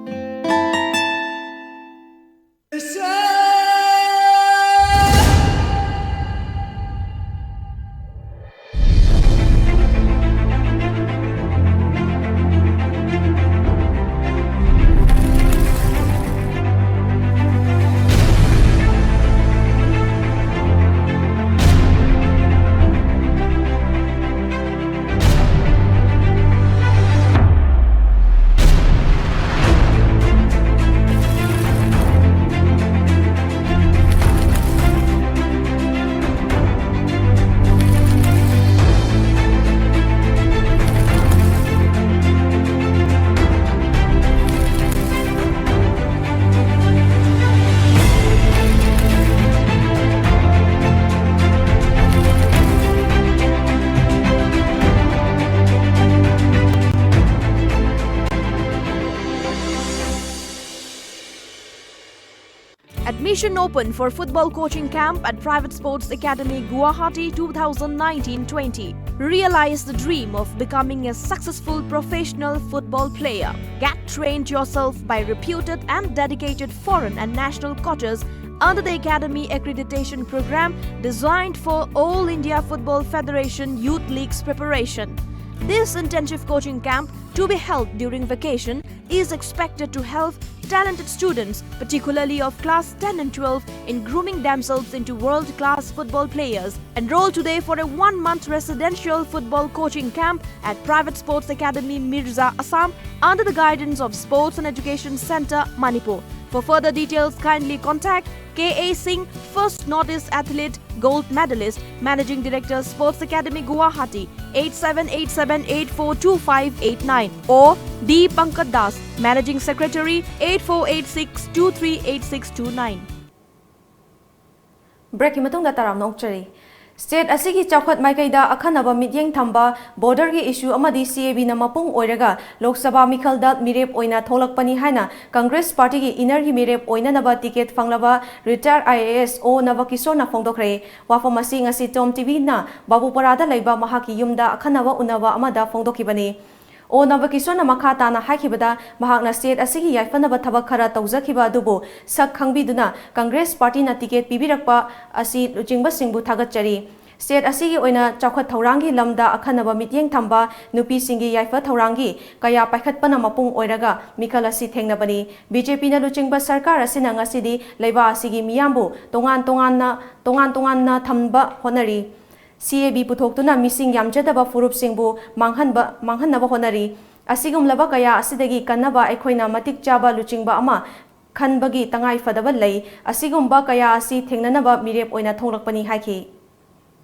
Admission open for Football Coaching Camp at Private Sports Academy, Guwahati, two thousand nineteen twenty. Realize the dream of becoming a successful professional football player. Get trained yourself by reputed and dedicated foreign and national coaches under the Academy Accreditation Program designed for All India Football Federation Youth Leagues preparation. This intensive coaching camp, to be held during vacation, is expected to help talented students, particularly of class ten and twelve, in grooming themselves into world-class football players. Enroll today for a one-month residential football coaching camp at Private Sports Academy Mirza, Assam, under the guidance of Sports and Education Centre, Manipur. For further details, kindly contact K A Singh, first Northeast Athlete, gold medalist, Managing Director, Sports Academy, Guwahati, eight seven eight seven eight four two five eight nine, or D Pankaj Das, Managing Secretary, eight four eight six two three eight six two nine. Breakꯀꯤ ꯃꯇꯨꯡꯗ ꯇꯔꯥꯝꯅ ꯑꯣꯛꯆꯔꯤ꯫ State ꯑꯁꯤꯒꯤ ꯆꯥꯎꯈꯠ ꯃꯥꯏꯀꯩꯗ ꯑꯈꯟꯅꯕ ꯃꯤꯠꯌꯦꯡ ꯊꯝꯕ borderꯒꯤ issue ꯑꯃꯗꯤ C A Bꯅ ꯃꯄꯨꯡ ꯑꯣꯏꯔꯒ Lok Sabha ꯃꯤꯈꯜꯗ ꯃꯤꯔꯦꯞ ꯑꯣꯏꯅ ꯊꯣꯛꯂꯛꯄꯅꯤ ꯍꯥꯏꯅ Congress partyꯒꯤ innerꯒꯤ ꯃꯤꯔꯦꯞ ꯑꯣꯏꯅꯅꯕ ticket ꯐꯪꯂꯕ retired I A S O ꯅꯕꯀꯤꯁꯣꯔꯅ ꯐꯣꯡꯗꯣꯛꯈ꯭ꯔꯦ꯫ ꯋꯥꯐꯝ ꯑꯁꯤ ꯉꯁꯤ Tom TVꯅ ꯕꯥꯕꯨꯄꯥꯔꯥꯗ ꯂꯩꯕ ꯃꯍꯥꯛꯀꯤ ꯌꯨꯝꯗ ꯑꯈꯟꯅꯕ ꯎꯅꯕ ꯑꯃꯗ ꯐꯣꯡꯗꯣꯛꯈꯤꯕꯅꯤ꯫ ꯑꯣ ꯅꯕꯀꯤꯁꯣꯔꯅ ꯃꯈꯥ ꯇꯥꯅ ꯍꯥꯏꯈꯤꯕꯗ, ꯃꯍꯥꯛꯅ state ꯑꯁꯤꯒꯤ ꯌꯥꯏꯐꯅꯕ ꯊꯕꯛ ꯈꯔ ꯇꯧꯖꯈꯤꯕ ꯑꯗꯨꯕꯨ ꯁꯛ ꯈꯪꯕꯤꯗꯨꯅ Congress partyꯅ ticket ꯄꯤꯕꯤꯔꯛꯄ ꯑꯁꯤ ꯂꯨꯆꯤꯡꯕꯁꯤꯡꯕꯨ ꯊꯥꯒꯠꯆꯔꯤ꯫ State ꯑꯁꯤꯒꯤ ꯑꯣꯏꯅ ꯆꯥꯎꯈꯠ ꯊꯧꯔꯥꯡꯒꯤ ꯂꯝꯗ ꯑꯈꯟꯅꯕ ꯃꯤꯠꯌꯦꯡ ꯊꯝꯕ ꯅꯨꯄꯤꯁꯤꯡꯒꯤ ꯌꯥꯏꯐ ꯊꯧꯔꯥꯡꯒꯤ ꯀꯌꯥ ꯄꯥꯏꯈꯠꯄꯅ ꯃꯄꯨꯡ ꯑꯣꯏꯔꯒ ꯃꯤꯈꯜ ꯑꯁꯤ ꯊꯦꯡꯅꯕꯅꯤ꯫ BJPꯅ ꯂꯨꯆꯤꯡꯕ ꯁꯔꯀꯥꯔ ꯑꯁꯤꯅ ꯉꯁꯤꯗꯤ ꯂꯩꯕꯥꯛ ꯑꯁꯤꯒꯤ ꯃꯤꯌꯥꯝꯕꯨ ꯇꯣꯉꯥꯟ ꯇꯣꯉꯥꯟꯅ, ꯇꯣꯉꯥꯟ ꯇꯣꯉꯥꯟꯅ ꯊꯝꯕ ꯍꯣꯠꯅꯔꯤ꯫ C A B ꯄꯨꯊꯣꯛꯇꯨꯅ ꯃꯤꯁꯤꯡ ꯌꯥꯝꯖꯗꯕ ꯐꯨꯔꯨꯞꯁꯤꯡꯕꯨ ꯃꯥꯡꯍꯟꯕ, ꯃꯥꯡꯍꯟꯅꯕ ꯍꯣꯠꯅꯔꯤ꯫ ꯑꯁꯤꯒꯨꯝꯂꯕ ꯀꯌꯥ ꯑꯁꯤꯗꯒꯤ ꯀꯟꯅꯕ ꯑꯩꯈꯣꯏꯅ ꯃꯇꯤꯛ ꯆꯥꯕ ꯂꯨꯆꯤꯡꯕ ꯑꯃ ꯈꯟꯕꯒꯤ ꯇꯉꯥꯏ ꯐꯗꯕ ꯂꯩ꯫ ꯑꯁꯤꯒꯨꯝꯕ ꯀꯌꯥ ꯑꯁꯤ ꯊꯦꯡꯅꯅꯕ ꯃꯤꯔꯦꯞ ꯑꯣꯏꯅ ꯊꯣꯛꯂꯛꯄꯅꯤ ꯍꯥꯏꯈꯤ꯫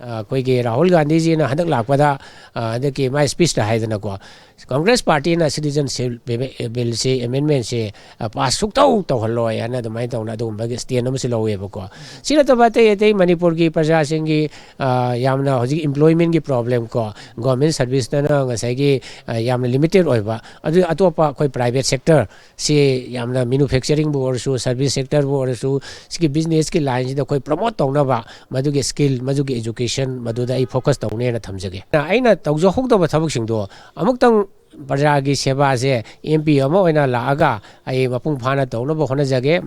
ꯑꯩꯈꯣꯏꯒꯤ ꯔꯥꯍꯨꯜ ꯒꯥꯟꯙꯤꯖꯤꯅ ꯍꯟꯗꯛ ꯂꯥꯛꯄꯗ, ꯑ, ꯍꯟꯗꯛꯀꯤ ꯃꯥꯏ speechꯇ ꯍꯥꯏꯗꯅꯀꯣ, Congress partyꯅ citizenship billꯁꯤ, amendmentꯁꯤ, ꯑ, pass ꯁꯨꯛꯇꯧ ꯇꯧꯍꯜꯂꯣꯏ ꯍꯥꯏꯅ ꯑꯗꯨꯃꯥꯏꯅ ꯇꯧꯅ ꯑꯗꯨꯒꯨꯝꯕꯒꯤ stand ꯑꯃꯁꯨ ꯂꯧꯋꯦꯕꯀꯣ꯫ ꯁꯤ ꯅꯠꯇꯕ ꯑꯇꯩ ꯑꯇꯩ ꯃꯅꯤꯄꯨꯔꯒꯤ ꯄ꯭ꯔꯖꯥꯁꯤꯡꯒꯤ, ꯑ, ꯌꯥꯝꯅ ꯍꯧꯖꯤꯛ employmentꯀꯤ problem ꯀꯣ, government serviceꯇꯅ ꯉꯁꯥꯏꯒꯤ, ꯑ, ꯌꯥꯝꯅ limited ꯑꯣꯏꯕ, ꯑꯗꯨ ꯑꯇꯣꯞꯄ ꯑꯩꯈꯣꯏ private sector ꯁꯤ ꯌꯥꯝꯅ manufacturingꯕꯨ ꯑꯣꯏꯔꯁꯨ, service sectorꯕꯨ ꯑꯣꯏꯔꯁꯨ, ꯁꯤꯒꯤ businessꯀꯤ lineꯁꯤꯗ ꯑꯩꯈꯣꯏ promote ꯇꯧꯅꯕ ꯃꯗꯨꯒꯤ skill, ꯃꯗꯨꯒꯤ education, ꯃꯗꯨꯗ ꯑꯩ focus ꯇꯧꯅꯦꯅ ꯊꯝꯖꯒꯦ꯫ ꯑꯩꯅ ꯇꯧꯖꯍꯧꯗꯕ ꯊꯕꯛꯁꯤꯡꯗꯣ ꯑꯃꯨꯛꯇꯪ ꯄ꯭ꯔꯖꯥꯒꯤ ꯁꯦꯕꯥꯁꯦ MP ꯑꯃ ꯑꯣꯏꯅ ꯂꯥꯛꯑꯒ ꯑꯩ ꯃꯄꯨꯡ ꯐꯥꯅ ꯇꯧꯅꯕ ꯍꯣꯠꯅꯖꯒꯦ꯫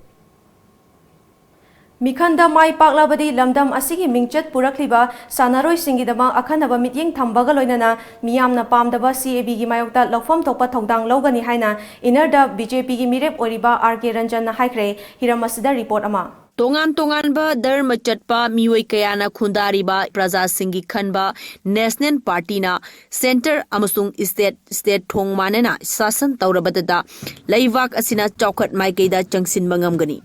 ꯃꯤꯈꯟꯗ ꯃꯥꯏ ꯄꯥꯛꯂꯕꯗꯤ ꯂꯝꯗꯝ ꯑꯁꯤꯒꯤ ꯃꯤꯡꯆꯠ ꯄꯨꯔꯛꯂꯤꯕ ꯁꯥꯟꯅꯔꯣꯏꯁꯤꯡꯒꯤꯗꯃꯛ ꯑꯈꯟꯅꯕ ꯃꯤꯠꯌꯦꯡ ꯊꯝꯕꯒ ꯂꯣꯏꯅꯅ ꯃꯤꯌꯥꯝꯅ ꯄꯥꯝꯗꯕ ꯁꯤ ꯑꯦ ꯕꯤꯒꯤ ꯃꯥꯌꯣꯛꯇ ꯂꯧꯐꯝ ꯊꯣꯛꯄ ꯊꯧꯗꯥꯡ ꯂꯧꯒꯅꯤ ꯍꯥꯏꯅ ꯏꯅꯔꯗ ꯕꯤ ꯖꯦ ꯄꯤꯒꯤ ꯃꯤꯔꯦꯞ ꯑꯣꯏꯔꯤꯕ ꯑꯥꯔ ꯀꯦ ꯔꯟꯖꯟꯅ ꯍꯥꯏꯈ꯭ꯔꯦ꯫ ꯍꯤꯔꯝ ꯑꯁꯤꯗ ꯔꯤꯄꯣꯔꯠ ꯑꯃ꯫ ꯇꯣꯉꯥꯟ ꯇꯣꯉꯥꯟꯕ ꯙꯔꯃ ꯆꯠꯄ ꯃꯤꯑꯣꯏ ꯀꯌꯥꯅ ꯈꯨꯟꯗꯥꯔꯤꯕ ꯄ꯭ꯔꯖꯥꯁꯤꯡꯒꯤ ꯈꯟꯕ ꯅꯦꯁꯅꯦꯜ ꯄꯥꯔꯇꯤꯅ ꯁꯦꯟꯇꯔ ꯑꯃꯁꯨꯡ ꯁ꯭ꯇꯦꯠ, ꯁ꯭ꯇꯦꯠ ꯊꯣꯡ ꯃꯥꯟꯅꯅ ꯁꯥꯁꯟ ꯇꯧꯔꯕꯗꯇ ꯂꯩꯕꯥꯛ ꯑꯁꯤꯅ ꯆꯥꯎꯈꯠ ꯃꯥꯏꯀꯩꯗ ꯆꯪꯁꯤꯟꯕ ꯉꯝꯒꯅꯤ꯫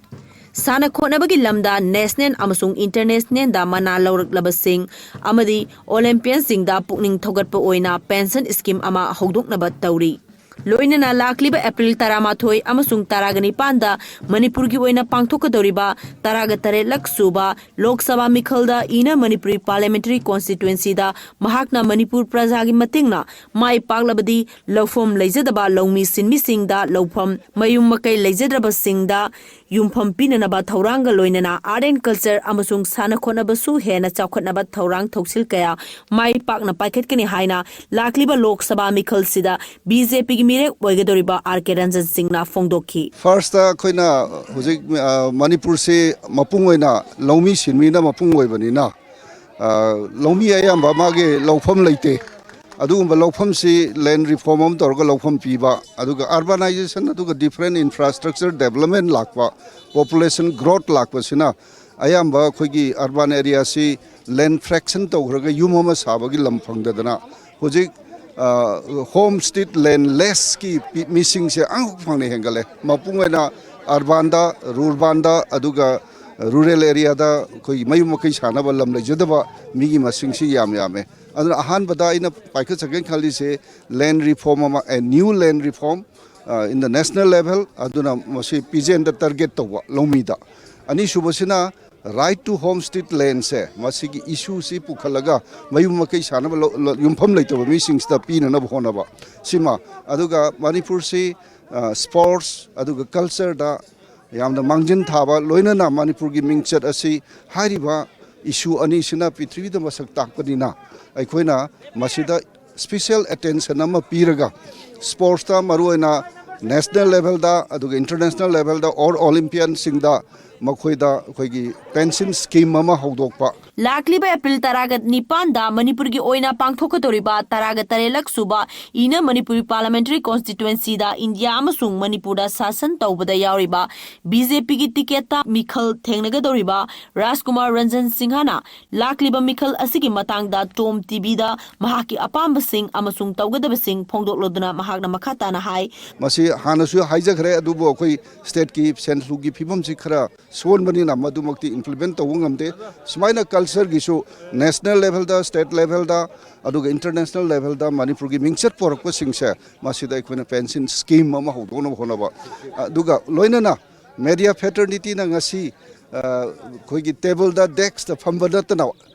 ꯁꯥꯟꯅ ꯈꯣꯠꯅꯕꯒꯤ ꯂꯝꯗ ꯅꯦꯁꯅꯦꯜ ꯑꯃꯁꯨꯡ ꯏꯟꯇꯔꯅꯦꯁꯅꯦꯜꯗ ꯃꯅꯥ ꯂꯧꯔꯛꯂꯕꯁꯤꯡ ꯑꯃꯗꯤ ꯑꯣꯂꯦꯝꯄꯤꯌꯟꯁꯤꯡꯗ ꯄꯨꯛꯅꯤꯡ ꯊꯧꯒꯠꯄ ꯑꯣꯏꯅ ꯄꯦꯟꯁꯟ ꯁ꯭ꯀꯤꯝ ꯑꯃ ꯍꯧꯗꯣꯛꯅꯕ ꯇꯧꯔꯤ꯫ ꯂꯣꯏꯅꯅ ꯂꯥꯛꯂꯤꯕ ꯑꯦꯄ꯭ꯔꯤꯜ ꯇꯔꯥꯃꯥꯊꯣꯏ ꯑꯃꯁꯨꯡ ꯇꯔꯥꯒ ꯅꯤꯄꯥꯟꯗ ꯃꯅꯤꯄꯨꯔꯒꯤ ꯑꯣꯏꯅ ꯄꯥꯡꯊꯣꯛꯀꯗꯧꯔꯤꯕ ꯇꯔꯥꯒ ꯇꯔꯦꯠꯂꯛ ꯁꯨꯕ ꯂꯣꯛ ꯁꯚꯥ ꯃꯤꯈꯜꯗ ꯏꯟꯅꯔ ꯃꯅꯤꯄꯨꯔꯤ ꯄꯥꯔꯂꯤꯌꯥꯃꯦꯟꯇꯔꯤ ꯀꯣꯟꯁꯇꯤꯇ꯭ꯋꯦꯟꯁꯤꯗ ꯃꯍꯥꯛꯅ ꯃꯅꯤꯄꯨꯔ ꯄ꯭ꯔꯖꯥꯒꯤ ꯃꯇꯦꯡꯅ ꯃꯥꯏ ꯄꯥꯛꯂꯕꯗꯤ ꯂꯧꯐꯝ ꯂꯩꯖꯗꯕ ꯂꯧꯃꯤ ꯁꯤꯟꯃꯤꯁꯤꯡꯗ ꯂꯧꯐꯝ, ꯃꯌꯨꯝ ꯃꯀꯩ ꯂꯩꯖꯗ꯭ꯔꯕꯁꯤꯡꯗ ꯌꯨꯝꯐꯝ ꯄꯤꯅꯅꯕ ꯊꯧꯔꯥꯡꯒ ꯂꯣꯏꯅꯅ ꯑꯥꯔꯠ ꯑꯦꯟ ꯀꯜꯆꯔ ꯑꯃꯁꯨꯡ ꯁꯥꯟꯅ ꯈꯣꯠꯅꯕꯁꯨ ꯍꯦꯟꯅ ꯆꯥꯎꯈꯠꯅꯕ ꯊꯧꯔꯥꯡ ꯊꯧꯁꯤꯜ ꯀꯌꯥ ꯃꯥꯏ ꯄꯥꯛꯅ ꯄꯥꯏꯈꯠꯀꯅꯤ ꯍꯥꯏꯅ ꯂꯥꯛꯂꯤꯕ ꯂꯣꯛ ꯁꯚꯥ ꯃꯤꯈꯜꯁꯤꯗ ꯕꯤ ꯖꯦ ꯄꯤꯒꯤ ꯃꯤꯔꯦꯞ ꯑꯣꯏꯒꯗꯧꯔꯤꯕ ꯑꯥꯔ ꯀꯦ ꯔꯟꯖꯟ ꯁꯤꯡꯅ ꯐꯣꯡꯗꯣꯛꯈꯤ꯫ ꯐꯥꯔꯁꯇ ꯑꯩꯈꯣꯏꯅ ꯍꯧꯖꯤꯛ, ꯑ, ꯃꯅꯤꯄꯨꯔꯁꯤ ꯃꯄꯨꯡ ꯑꯣꯏꯅ ꯂꯧꯃꯤ ꯁꯤꯟꯃꯤꯅ ꯃꯄꯨꯡ ꯑꯣꯏꯕꯅꯤꯅ, ꯑ, ꯂꯧꯃꯤ ꯑꯌꯥꯝꯕ ꯃꯥꯒꯤ ꯂꯧꯐꯝ ꯂꯩꯇꯦ꯫ ꯑꯗꯨꯒꯨꯝꯕ ꯂꯧꯐꯝꯁꯤ ꯂꯦꯟ ꯔꯤꯐꯣꯔꯝ ꯑꯃ ꯇꯧꯔꯒ ꯂꯧꯐꯝ ꯄꯤꯕ, ꯑꯗꯨꯒ ꯑꯔꯕꯥꯅꯥꯏꯖꯦꯁꯟ, ꯑꯗꯨꯒ ꯗꯤꯐꯔꯦꯟ ꯏꯟꯐ꯭ꯔꯥꯁ꯭ꯇ꯭ꯔꯛꯆꯔ ꯗꯦꯕꯂꯞꯃꯦꯟ ꯂꯥꯛꯄ, ꯄꯣꯄꯨꯂꯦꯁꯟ ꯒ꯭ꯔꯣꯠ ꯂꯥꯛꯄꯁꯤꯅ ꯑꯌꯥꯝꯕ ꯑꯩꯈꯣꯏꯒꯤ ꯑꯔꯕꯥꯟ ꯑꯦꯔꯤꯌꯥꯁꯤ ꯂꯦꯟ ꯐ꯭ꯔꯦꯛꯁꯟ ꯇꯧꯈ꯭ꯔꯒ ꯌꯨꯝ ꯑꯃ ꯁꯥꯕꯒꯤ ꯂꯝ ꯐꯪꯗꯗꯅ ꯍꯧꯖꯤꯛ, ꯑ, ꯍꯣꯝ ꯁ꯭ꯇꯤꯠ ꯂꯦꯟ ꯂꯦꯁꯀꯤ ꯄꯤ-, ꯃꯤꯁꯤꯡꯁꯦ ꯑꯃꯈꯛ ꯐꯪꯅ ꯍꯦꯟꯒꯠꯂꯦ꯫ ꯃꯄꯨꯡ ꯑꯣꯏꯅ ꯑꯔꯕꯥꯟꯗ, ꯔꯨꯔꯕꯥꯟꯗ, ꯑꯗꯨꯒ ꯔꯨꯔꯦꯜ ꯑꯦꯔꯤꯌꯥꯗ ꯑꯩꯈꯣꯏꯒꯤ ꯃꯌꯨꯝ ꯃꯀꯩ ꯁꯥꯅꯕ ꯂꯝ ꯂꯩꯖꯗꯕ ꯃꯤꯒꯤ ꯃꯁꯤꯡꯁꯤ ꯌꯥꯝ ꯌꯥꯝꯃꯦ꯫ ꯑꯗꯨꯅ ꯑꯍꯥꯟꯕꯗ ꯑꯩꯅ ꯄꯥꯏꯈꯠꯆꯒꯦꯅ ꯈꯜꯂꯤꯁꯦ ꯂꯦꯟ ꯔꯤꯐꯣꯔꯝ ꯑꯃ, a new land reform, ꯑ, in the national level, ꯑꯗꯨꯅ ꯃꯁꯤ ꯄꯤꯖꯦꯟꯗ ꯇꯥꯔꯒꯦꯠ ꯇꯧꯕ ꯂꯧꯃꯤꯗ꯫ ꯑꯅꯤꯁꯨꯕꯁꯤꯅ right to homestead landꯁꯦ, ꯃꯁꯤꯒꯤ ꯏꯁꯨꯁꯤ ꯄꯨꯈꯠꯂꯒ ꯃꯌꯨꯝ ꯃꯀꯩ ꯁꯥꯅꯕ ꯂꯧ-, ꯂꯧ-, ꯌꯨꯝꯐꯝ ꯂꯩꯇꯕ ꯃꯤꯁꯤꯡꯁꯤꯗ ꯄꯤꯅꯅꯕ ꯍꯣꯠꯅꯕ ꯁꯤꯃ, ꯑꯗꯨꯒ ꯃꯅꯤꯄꯨꯔꯁꯤ, ꯑ, ꯁ꯭ꯄꯣꯔꯠꯁ ꯑꯗꯨꯒ ꯀꯜꯆꯔꯗ ꯌꯥꯝꯅ ꯃꯥꯡꯖꯤꯟ ꯊꯥꯕ, ꯂꯣꯏꯅꯅ ꯃꯅꯤꯄꯨꯔꯒꯤ ꯃꯤꯡꯆꯠ ꯑꯁꯤ ꯍꯥꯏꯔꯤꯕ ꯏꯁꯨ ꯑꯅꯤꯁꯤꯅ ꯄ꯭ꯔꯤꯊꯤꯕꯤꯗ ꯃꯁꯛ ꯇꯥꯛꯄꯅꯤꯅ ꯑꯩꯈꯣꯏꯅ ꯃꯁꯤꯗ ꯁ꯭ꯄꯤꯁꯦꯜ ꯑꯦꯇꯦꯟꯁꯟ ꯑꯃ ꯄꯤꯔꯒ ꯁ꯭ꯄꯣꯔꯠꯁꯇ ꯃꯔꯨꯑꯣꯏꯅ ꯅꯦꯁꯅꯦꯜ ꯂꯦꯚꯦꯜꯗ ꯑꯗꯨꯒ ꯏꯟꯇꯔꯅꯦꯁꯅꯦꯜ ꯂꯦꯚꯦꯜꯗ ꯑꯣꯔ ꯑꯣꯂꯤꯝꯄꯤꯌꯟꯁꯤꯡꯗ ꯃꯈꯣꯏꯗ ꯑꯩꯈꯣꯏꯒꯤ ꯄꯦꯟꯁꯤꯟ ꯁ꯭ꯀꯤꯝ ꯑꯃ ꯍꯧꯗꯣꯛꯄ꯫ ꯂꯥꯛꯂꯤꯕ ꯑꯦꯄ꯭ꯔꯤꯜ ꯇꯔꯥꯒ ꯅꯤꯄꯥꯟꯗ ꯃꯅꯤꯄꯨꯔꯒꯤ ꯑꯣꯏꯅ ꯄꯥꯡꯊꯣꯛꯀꯗꯧꯔꯤꯕ ꯇꯔꯥꯒ ꯇꯔꯦꯠꯂꯛ ꯁꯨꯕ ꯏꯟꯅꯔ ꯃꯅꯤꯄꯨꯔꯤ ꯄꯥꯔꯂꯤꯌꯥꯃꯦꯟꯇꯔꯤ ꯀꯣꯟꯁꯇꯤꯇ꯭ꯋꯦꯟꯁꯤꯗ ꯏꯟꯗꯤꯌꯥ ꯑꯃꯁꯨꯡ ꯃꯅꯤꯄꯨꯔꯗ ꯁꯥꯁꯟ ꯇꯧꯕꯗ ꯌꯥꯎꯔꯤꯕ ꯕꯤ ꯖꯦ ꯄꯤꯒꯤ ꯇꯤꯀꯦꯠꯇ ꯃꯤꯈꯜ ꯊꯦꯡꯅꯒꯗꯧꯔꯤꯕ ꯔꯥꯖꯀꯨꯃꯥꯔ ꯔꯟꯖꯟ ꯁꯤꯡꯍꯅ ꯂꯥꯛꯂꯤꯕ ꯃꯤꯈꯜ ꯑꯁꯤꯒꯤ ꯃꯇꯥꯡꯗ ꯇꯣꯝ ꯇꯤ ꯚꯤꯗ ꯃꯍꯥꯛꯀꯤ ꯑꯄꯥꯝꯕꯁꯤꯡ ꯑꯃꯁꯨꯡ ꯇꯧꯒꯗꯕꯁꯤꯡ ꯐꯣꯡꯗꯣꯛꯂꯗꯨꯅ ꯃꯍꯥꯛꯅ ꯃꯈꯥ ꯇꯥꯅ ꯍꯥꯏ꯫ ꯃꯁꯤ ꯍꯥꯟꯅꯁꯨ ꯍꯥꯏꯖꯈ꯭ꯔꯦ, ꯑꯗꯨꯕꯨ ꯑꯩꯈꯣꯏ ꯁ꯭ꯇꯦꯠꯀꯤ ꯁꯦꯟ ꯊꯨꯝꯒꯤ ꯐꯤꯕꯝꯁꯤ ꯈꯔ ꯁꯣꯟꯕꯅꯤꯅ ꯃꯗꯨꯃꯛꯇꯤ ꯏꯝꯄ꯭ꯂꯤꯃꯦꯟ ꯇꯧꯕ ꯉꯝꯗꯦ꯫ ꯁꯨꯃꯥꯏꯅ ꯀꯜꯆꯔꯒꯤꯁꯨ ꯅꯦꯁꯅꯦꯜ ꯂꯦꯚꯦꯜꯗ, ꯁ꯭ꯇꯦꯠ ꯂꯦꯚꯦꯜꯗ, ꯑꯗꯨꯒ ꯏꯟꯇꯔꯅꯦꯁꯅꯦꯜ ꯂꯦꯚꯦꯜꯗ ꯃꯅꯤꯄꯨꯔꯒꯤ ꯃꯤꯡꯆꯠ ꯄꯣꯔꯛꯄꯁꯤꯡꯁꯦ ꯃꯁꯤꯗ ꯑꯩꯈꯣꯏꯅ ꯄꯦꯟꯁꯤꯟ ꯁ꯭ꯀꯤꯝ ꯑꯃ ꯍꯧꯗꯣꯛꯅꯕ ꯍꯣꯠꯅꯕ, ꯑꯗꯨꯒ ꯂꯣꯏꯅꯅ ꯃꯦꯗꯤꯌꯥ ꯐ꯭ꯔꯦꯇꯔꯅꯤꯇꯤꯅ ꯉꯁꯤ, ꯑ, ꯑꯩꯈꯣꯏꯒꯤ ꯇꯦꯕꯜꯗ, ꯗꯦꯁꯛꯇ ꯐꯝꯕ ꯅꯠꯇꯅ,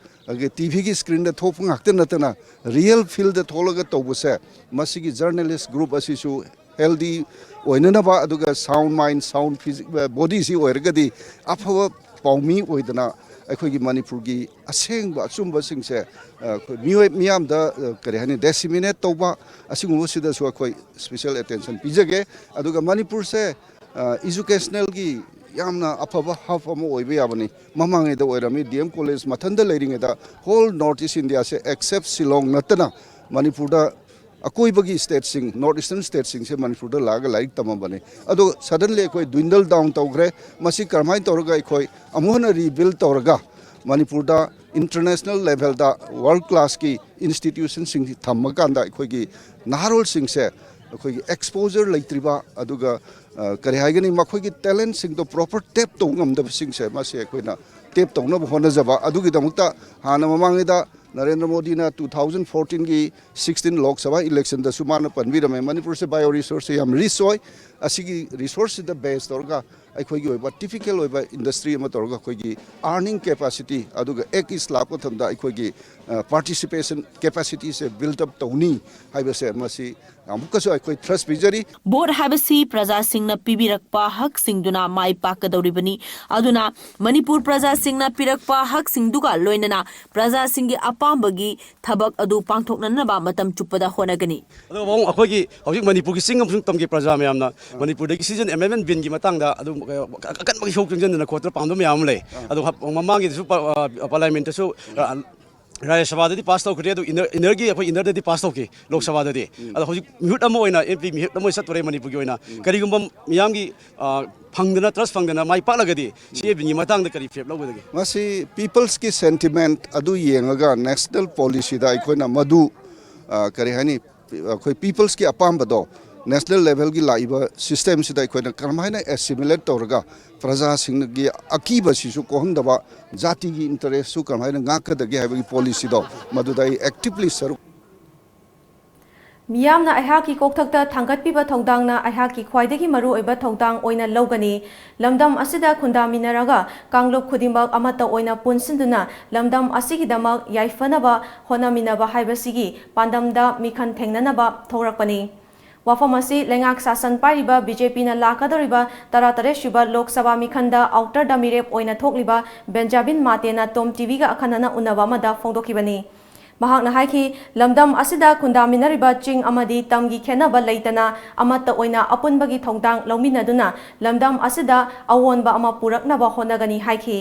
ꯑꯗꯒꯤ ꯇꯤ ꯚꯤꯒꯤ ꯁ꯭ꯀ꯭ꯔꯤꯟꯗ ꯊꯣꯛꯄ ꯉꯥꯛꯇ ꯅꯠꯇꯅ ꯔꯤꯌꯦꯜ ꯐꯤꯜꯗ ꯊꯣꯛꯂꯒ ꯇꯧꯕꯁꯦ, ꯃꯁꯤꯒꯤ ꯖꯔꯅꯦꯂꯤꯁ ꯒ꯭ꯔꯨꯞ ꯑꯁꯤꯁꯨ ꯍꯦꯜꯗꯤ ꯑꯣꯏꯅꯅꯕ, ꯑꯗꯨꯒ ꯁꯥꯎꯟ ꯃꯥꯏꯟ, ꯁꯥꯎꯟ ꯐꯤꯖꯤꯛ, ꯕꯣꯗꯤꯁꯤ ꯑꯣꯏꯔꯒꯗꯤ ꯑꯐꯕ ꯄꯥꯎꯃꯤ ꯑꯣꯏꯗꯅ ꯑꯩꯈꯣꯏꯒꯤ ꯃꯅꯤꯄꯨꯔꯒꯤ ꯑꯁꯦꯡꯕ ꯑꯆꯨꯝꯕꯁꯤꯡꯁꯦ, ꯑ, ꯑꯩꯈꯣꯏ ꯃꯤꯑꯣꯏ ꯃꯤꯌꯥꯝꯗ, ꯑ, ꯀꯔꯤ ꯍꯥꯏꯅꯤ, ꯗꯤꯁꯤꯃꯤꯅꯦꯠ ꯇꯧꯕ, ꯑꯁꯤꯒꯨꯝꯕꯁꯤꯗꯁꯨ ꯑꯩꯈꯣꯏ ꯁ꯭ꯄꯦꯁꯦꯜ ꯑꯦꯇꯦꯟꯁꯟ ꯄꯤꯖꯒꯦ꯫ ꯑꯗꯨꯒ ꯃꯅꯤꯄꯨꯔꯁꯦ, ꯑ, ꯏꯖꯨꯀꯦꯁꯅꯦꯜꯒꯤ ꯌꯥꯝꯅ ꯑꯐꯕ ꯍꯕ ꯑꯃ ꯑꯣꯏꯕ ꯌꯥꯕꯅꯤ꯫ ꯃꯃꯥꯡꯉꯩꯗ ꯑꯣꯏꯔꯝꯃꯤ, ꯗꯤ ꯑꯦꯝ ꯀꯣꯂꯦꯖ ꯃꯊꯟꯇ ꯂꯩꯔꯤꯉꯩꯗ ꯍꯣꯜ ꯅꯣꯔꯠ ꯏꯁ ꯏꯟꯗꯤꯌꯥꯁꯦ, ꯑꯦꯛꯁꯦꯞ ꯁꯤꯂꯣꯡ ꯅꯠꯇꯅ, ꯃꯅꯤꯄꯨꯔꯗ ꯑꯀꯣꯏꯕꯒꯤ ꯁ꯭ꯇꯦꯠꯁꯤꯡ, ꯅꯣꯔꯠ ꯏꯁꯇꯔꯟ ꯁ꯭ꯇꯦꯠꯁꯤꯡꯁꯦ ꯃꯅꯤꯄꯨꯔꯗ ꯂꯥꯛꯑꯒ ꯂꯥꯏꯔꯤꯛ ꯇꯝꯃꯝꯕꯅꯤ꯫ ꯑꯗꯣ ꯁꯗꯟꯂꯤ ꯑꯩꯈꯣꯏ ꯗ꯭ꯋꯤꯟꯗꯜ ꯗꯥꯎꯟ ꯇꯧꯈ꯭ꯔꯦ꯫ ꯃꯁꯤ ꯀꯔꯝꯍꯥꯏꯅ ꯇꯧꯔꯒ ꯑꯩꯈꯣꯏ ꯑꯃꯨꯛ ꯍꯟꯅ ꯔꯤꯕꯤꯜ ꯇꯧꯔꯒ ꯃꯅꯤꯄꯨꯔꯗ ꯏꯟꯇꯔꯅꯦꯁꯅꯦꯜ ꯂꯦꯚꯦꯜꯗ ꯋꯥꯔꯜ ꯀ꯭ꯂꯥꯁꯀꯤ ꯏꯟꯁꯇꯤꯇ꯭ꯌꯨꯁꯟꯁꯤꯡꯁꯤ ꯊꯝꯃꯀꯥꯟꯗ ꯑꯩꯈꯣꯏꯒꯤ ꯅꯍꯥꯔꯣꯜꯁꯤꯡꯁꯦ ꯑꯩꯈꯣꯏꯒꯤ ꯑꯦꯛꯁꯄꯣꯖꯔ ꯂꯩꯇ꯭ꯔꯤꯕ, ꯑꯗꯨꯒ, ꯑ, ꯀꯔꯤ ꯍꯥꯏꯒꯅꯤ, ꯃꯈꯣꯏꯒꯤ ꯇꯦꯂꯦꯟꯁꯤꯡꯗꯣ ꯄ꯭ꯔꯣꯄꯔ ꯇꯦꯞ ꯇꯧꯕ ꯉꯝꯗꯕꯁꯤꯡꯁꯦ, ꯃꯁꯤ ꯑꯩꯈꯣꯏꯅ ꯇꯦꯞ ꯇꯧꯅꯕ ꯍꯣꯠꯅꯖꯕ꯫ ꯑꯗꯨꯒꯤꯗꯃꯛꯇ ꯍꯥꯟꯅ ꯃꯃꯥꯡꯉꯩꯗ ꯅꯔꯦꯟꯗ꯭ꯔ ꯃꯣꯗꯤꯅ two thousand ꯐꯣꯔꯇꯤꯟꯒꯤ sixteen Lok Sabha ꯏꯂꯦꯛꯁꯟꯗꯁꯨ ꯃꯥꯅ ꯄꯟꯕꯤꯔꯝꯃꯦ, ꯃꯅꯤꯄꯨꯔꯁꯦ ꯕꯥꯏꯑꯣ ꯔꯤꯁꯣꯔꯁꯁꯦ ꯌꯥꯝ ꯔꯤꯆ ꯑꯣꯏ꯫ ꯑꯁꯤꯒꯤ ꯔꯤꯁꯣꯔꯁꯁꯤꯗ ꯕꯦꯁ ꯇꯧꯔꯒ ꯑꯩꯈꯣꯏꯒꯤ ꯑꯣꯏꯕ ꯇꯤꯄꯤꯀꯦꯜ ꯑꯣꯏꯕ ꯏꯟꯗꯁꯇ꯭ꯔꯤ ꯑꯃ ꯇꯧꯔꯒ ꯑꯩꯈꯣꯏꯒꯤ ꯑꯥꯔꯅꯤꯡ ꯀꯦꯄꯥꯁꯤꯇꯤ, ꯑꯗꯨꯒ ꯑꯦꯛ ꯏꯁ ꯂꯥꯛꯄ ꯃꯇꯝꯗ ꯑꯩꯈꯣꯏꯒꯤ, ꯑ, ꯄꯥꯔꯇꯤꯁꯤꯄꯦꯁꯟ ꯀꯦꯄꯥꯁꯤꯇꯤꯁꯦ ꯕꯤꯜꯗ ꯑꯞ ꯇꯧꯅꯤ ꯍꯥꯏꯕꯁꯦ ꯃꯁꯤ ꯑꯃꯨꯛꯀꯁꯨ ꯑꯩꯈꯣꯏ ꯊ꯭ꯔꯁ ꯄꯤꯖꯔꯤ꯫ ꯚꯣꯠ ꯍꯥꯏꯕꯁꯤ ꯄ꯭ꯔꯖꯥꯁꯤꯡ ꯅ ꯄꯤꯕꯤꯔꯛꯄ ꯍꯛꯁꯤꯡꯗꯨꯅ ꯃꯥꯏ ꯄꯥꯛꯀꯗꯧꯔꯤꯕꯅꯤ꯫ ꯑꯗꯨꯅ ꯃꯅꯤꯄꯨꯔ ꯄ꯭ꯔꯖꯥꯁꯤꯡꯅ ꯄꯤꯔꯛꯄ ꯍꯛꯁꯤꯡꯗꯨꯒ ꯂꯣꯏꯅꯅ ꯄ꯭ꯔꯖꯥꯁꯤꯡꯒꯤ ꯑꯄꯥꯝꯕꯒꯤ ꯊꯕꯛ ꯑꯗꯨ ꯄꯥꯡꯊꯣꯛꯅꯅꯕ ꯃꯇꯝ ꯆꯨꯞꯄꯗ ꯍꯣꯠꯅꯒꯅꯤ꯫ ꯑꯗꯨꯒ ꯃꯑꯣꯡ ꯑꯩꯈꯣꯏꯒꯤ ꯍꯧꯖꯤꯛ ꯃꯅꯤꯄꯨꯔꯒꯤ ꯆꯤꯡ ꯑꯃꯁꯨꯡ ꯇꯝꯒꯤ ꯄ꯭ꯔꯖꯥ ꯃꯌꯥꯝꯅ ꯃꯅꯤꯄꯨꯔꯗꯒꯤ ꯁꯤꯖꯟ ꯑꯦꯃꯦꯟꯃꯦꯟ ꯕꯤꯜꯒꯤ ꯃꯇꯥꯡꯗ ꯑꯗꯨꯝ ꯑꯀꯟꯕꯒꯤ ꯁꯔꯨꯛ ꯆꯪꯁꯤꯟꯗꯅ ꯈꯣꯠꯇꯅ ꯄꯥꯝꯕ ꯃꯌꯥꯝ ꯑꯃ ꯂꯩ꯫ ꯑꯗꯣ ꯍꯞ-, ꯃꯃꯥꯡꯒꯤꯗꯁꯨ ꯄꯥ-, ꯑ, ꯄꯥꯔꯂꯤꯌꯥꯃꯦꯟꯠꯇꯁꯨ, ꯑ, ꯔꯥꯖ꯭ꯌ ꯁꯚꯥꯗꯗꯤ ꯄꯥꯁ ꯇꯧꯈ꯭ꯔꯦ, ꯑꯗꯨ ꯏꯟꯅꯔ-, ꯏꯟꯅꯔꯒꯤ ꯑꯩꯈꯣꯏ ꯏꯟꯅꯔꯗꯗꯤ ꯄꯥꯁ ꯇꯧꯈꯤ, ꯂꯣꯛ ꯁꯚꯥꯗꯗꯤ꯫ ꯑꯗꯣ ꯍꯧꯖꯤꯛ ꯃꯤꯍꯨꯠ ꯑꯃ ꯑꯣꯏꯅ, ꯑꯦꯝ ꯄꯤ ꯃꯤꯍꯨꯠ ꯑꯃ ꯑꯣꯏꯅ ꯆꯠꯇꯣꯔꯦ ꯃꯅꯤꯄꯨꯔꯒꯤ ꯑꯣꯏꯅ꯫ ꯀꯔꯤꯒꯨꯝꯕ ꯃꯤꯌꯥꯝꯒꯤ, ꯑ, ꯐꯪꯗꯅ, ꯇ꯭ꯔꯁ ꯐꯪꯗꯅ ꯃꯥꯏ ꯄꯥꯛꯂꯒꯗꯤ ꯁꯤ ꯑꯦ ꯕꯤꯜꯒꯤ ꯃꯇꯥꯡꯗ ꯀꯔꯤ ꯐꯤꯔꯦꯞ ꯂꯧꯒꯗꯒꯦ? ꯃꯁꯤ ꯄꯤꯄꯜꯁꯀꯤ ꯁꯦꯟꯇꯤꯃꯦꯟꯠ ꯑꯗꯨ ꯌꯦꯡꯉꯒ ꯅꯦꯁꯅꯦꯜ ꯄꯣꯂꯤꯁꯤꯗ ꯑꯩꯈꯣꯏꯅ ꯃꯗꯨ, ꯑ, ꯀꯔꯤ ꯍꯥꯏꯅꯤ, ꯑꯩꯈꯣꯏ ꯄꯤꯄꯜꯁꯀꯤ ꯑꯄꯥꯝꯕꯗꯣ ꯅꯦꯁꯅꯦꯜ ꯂꯦꯚꯦꯜꯒꯤ ꯂꯥꯛꯏꯕ ꯁꯤꯁꯇꯦꯝꯁꯤꯗ ꯑꯩꯈꯣꯏꯅ ꯀꯔꯝꯍꯥꯏꯅ ꯑꯦꯁꯤꯃꯤꯂꯦꯠ ꯇꯧꯔꯒ ꯄ꯭ꯔꯖꯥꯁꯤꯡꯒꯤ ꯑꯀꯤꯕꯁꯤꯁꯨ ꯀꯣꯛꯍꯟꯗꯕ, ꯖꯥꯇꯤꯒꯤ ꯏꯟꯇꯔꯦꯁꯁꯨ ꯀꯔꯝꯍꯥꯏꯅ ꯉꯥꯛꯀꯗꯒꯦ ꯍꯥꯏꯕꯒꯤ ꯄꯣꯂꯤꯁꯤꯗꯣ ꯃꯗꯨꯗ ꯑꯩ ꯑꯦꯛꯇꯤꯚꯂꯤ ꯁꯔꯨꯛ ꯃꯤꯌꯥꯝꯅ ꯑꯩꯍꯥꯛꯀꯤ ꯀꯣꯛꯊꯛꯇ ꯊꯥꯡꯒꯠꯄꯤꯕ ꯊꯧꯗꯥꯡꯅ ꯑꯩꯍꯥꯛꯀꯤ ꯈ꯭ꯋꯥꯏꯗꯒꯤ ꯃꯔꯨꯑꯣꯏꯕ ꯊꯧꯗꯥꯡ ꯑꯣꯏꯅ ꯂꯧꯒꯅꯤ꯫ ꯂꯝꯗꯝ ꯑꯁꯤꯗ ꯈꯨꯟꯗꯥꯃꯤꯟꯅꯔꯒ ꯀꯥꯡꯂꯨꯞ ꯈꯨꯗꯤꯡꯃꯛ ꯑꯃꯠꯇ ꯑꯣꯏꯅ ꯄꯨꯟꯁꯤꯟꯗꯨꯅ ꯂꯝꯗꯝ ꯑꯁꯤꯒꯤꯗꯃꯛ ꯌꯥꯏꯐꯅꯕ ꯍꯣꯠꯅꯃꯤꯟꯅꯕ ꯍꯥꯏꯕꯁꯤꯒꯤ ꯄꯥꯟꯗꯝꯗ ꯃꯤꯈꯜ ꯊꯦꯡꯅꯅꯕ ꯊꯣꯔꯛꯄꯅꯤ꯫ ꯋꯥꯐꯝ ꯑꯁꯤ ꯂꯩꯉꯥꯛ ꯁꯥꯁꯟ ꯄꯥꯏꯔꯤꯕ ꯕꯤ ꯖꯦ ꯄꯤꯅ ꯂꯥꯛꯀꯗꯧꯔꯤꯕ ꯇꯔꯥꯇꯔꯦꯠ ꯁꯨꯕ ꯂꯣꯛ ꯁꯚꯥ ꯃꯤꯈꯜꯗ ꯑꯥꯎꯇꯔꯗ ꯃꯤꯔꯦꯞ ꯑꯣꯏꯅ ꯊꯣꯛꯂꯤꯕ ꯕꯦꯟꯖꯥꯃꯤꯟ ꯃꯥꯇꯦꯅ ꯇꯣꯝ ꯇꯤ ꯚꯤꯒ ꯑꯈꯟꯅꯅ ꯎꯅꯕ ꯑꯃꯗ ꯐꯣꯡꯗꯣꯛꯈꯤꯕꯅꯤ꯫ ꯃꯍꯥꯛꯅ ꯍꯥꯏꯈꯤ, ꯂꯝꯗꯝ ꯑꯁꯤꯗ ꯈꯨꯟꯗꯥꯃꯤꯟꯅꯔꯤꯕ ꯆꯤꯡ ꯑꯃꯗꯤ ꯇꯝꯒꯤ ꯈꯦꯟꯅꯕ ꯂꯩꯇꯅ ꯑꯃꯠꯇ ꯑꯣꯏꯅ ꯑꯄꯨꯟꯕꯒꯤ ꯊꯧꯗꯥꯡ ꯂꯧꯃꯤꯟꯅꯗꯨꯅ ꯂꯝꯗꯝ ꯑꯁꯤꯗ ꯑꯑꯣꯟꯕ ꯑꯃ ꯄꯨꯔꯛꯅꯕ ꯍꯣꯠꯅꯒꯅꯤ ꯍꯥꯏꯈꯤ꯫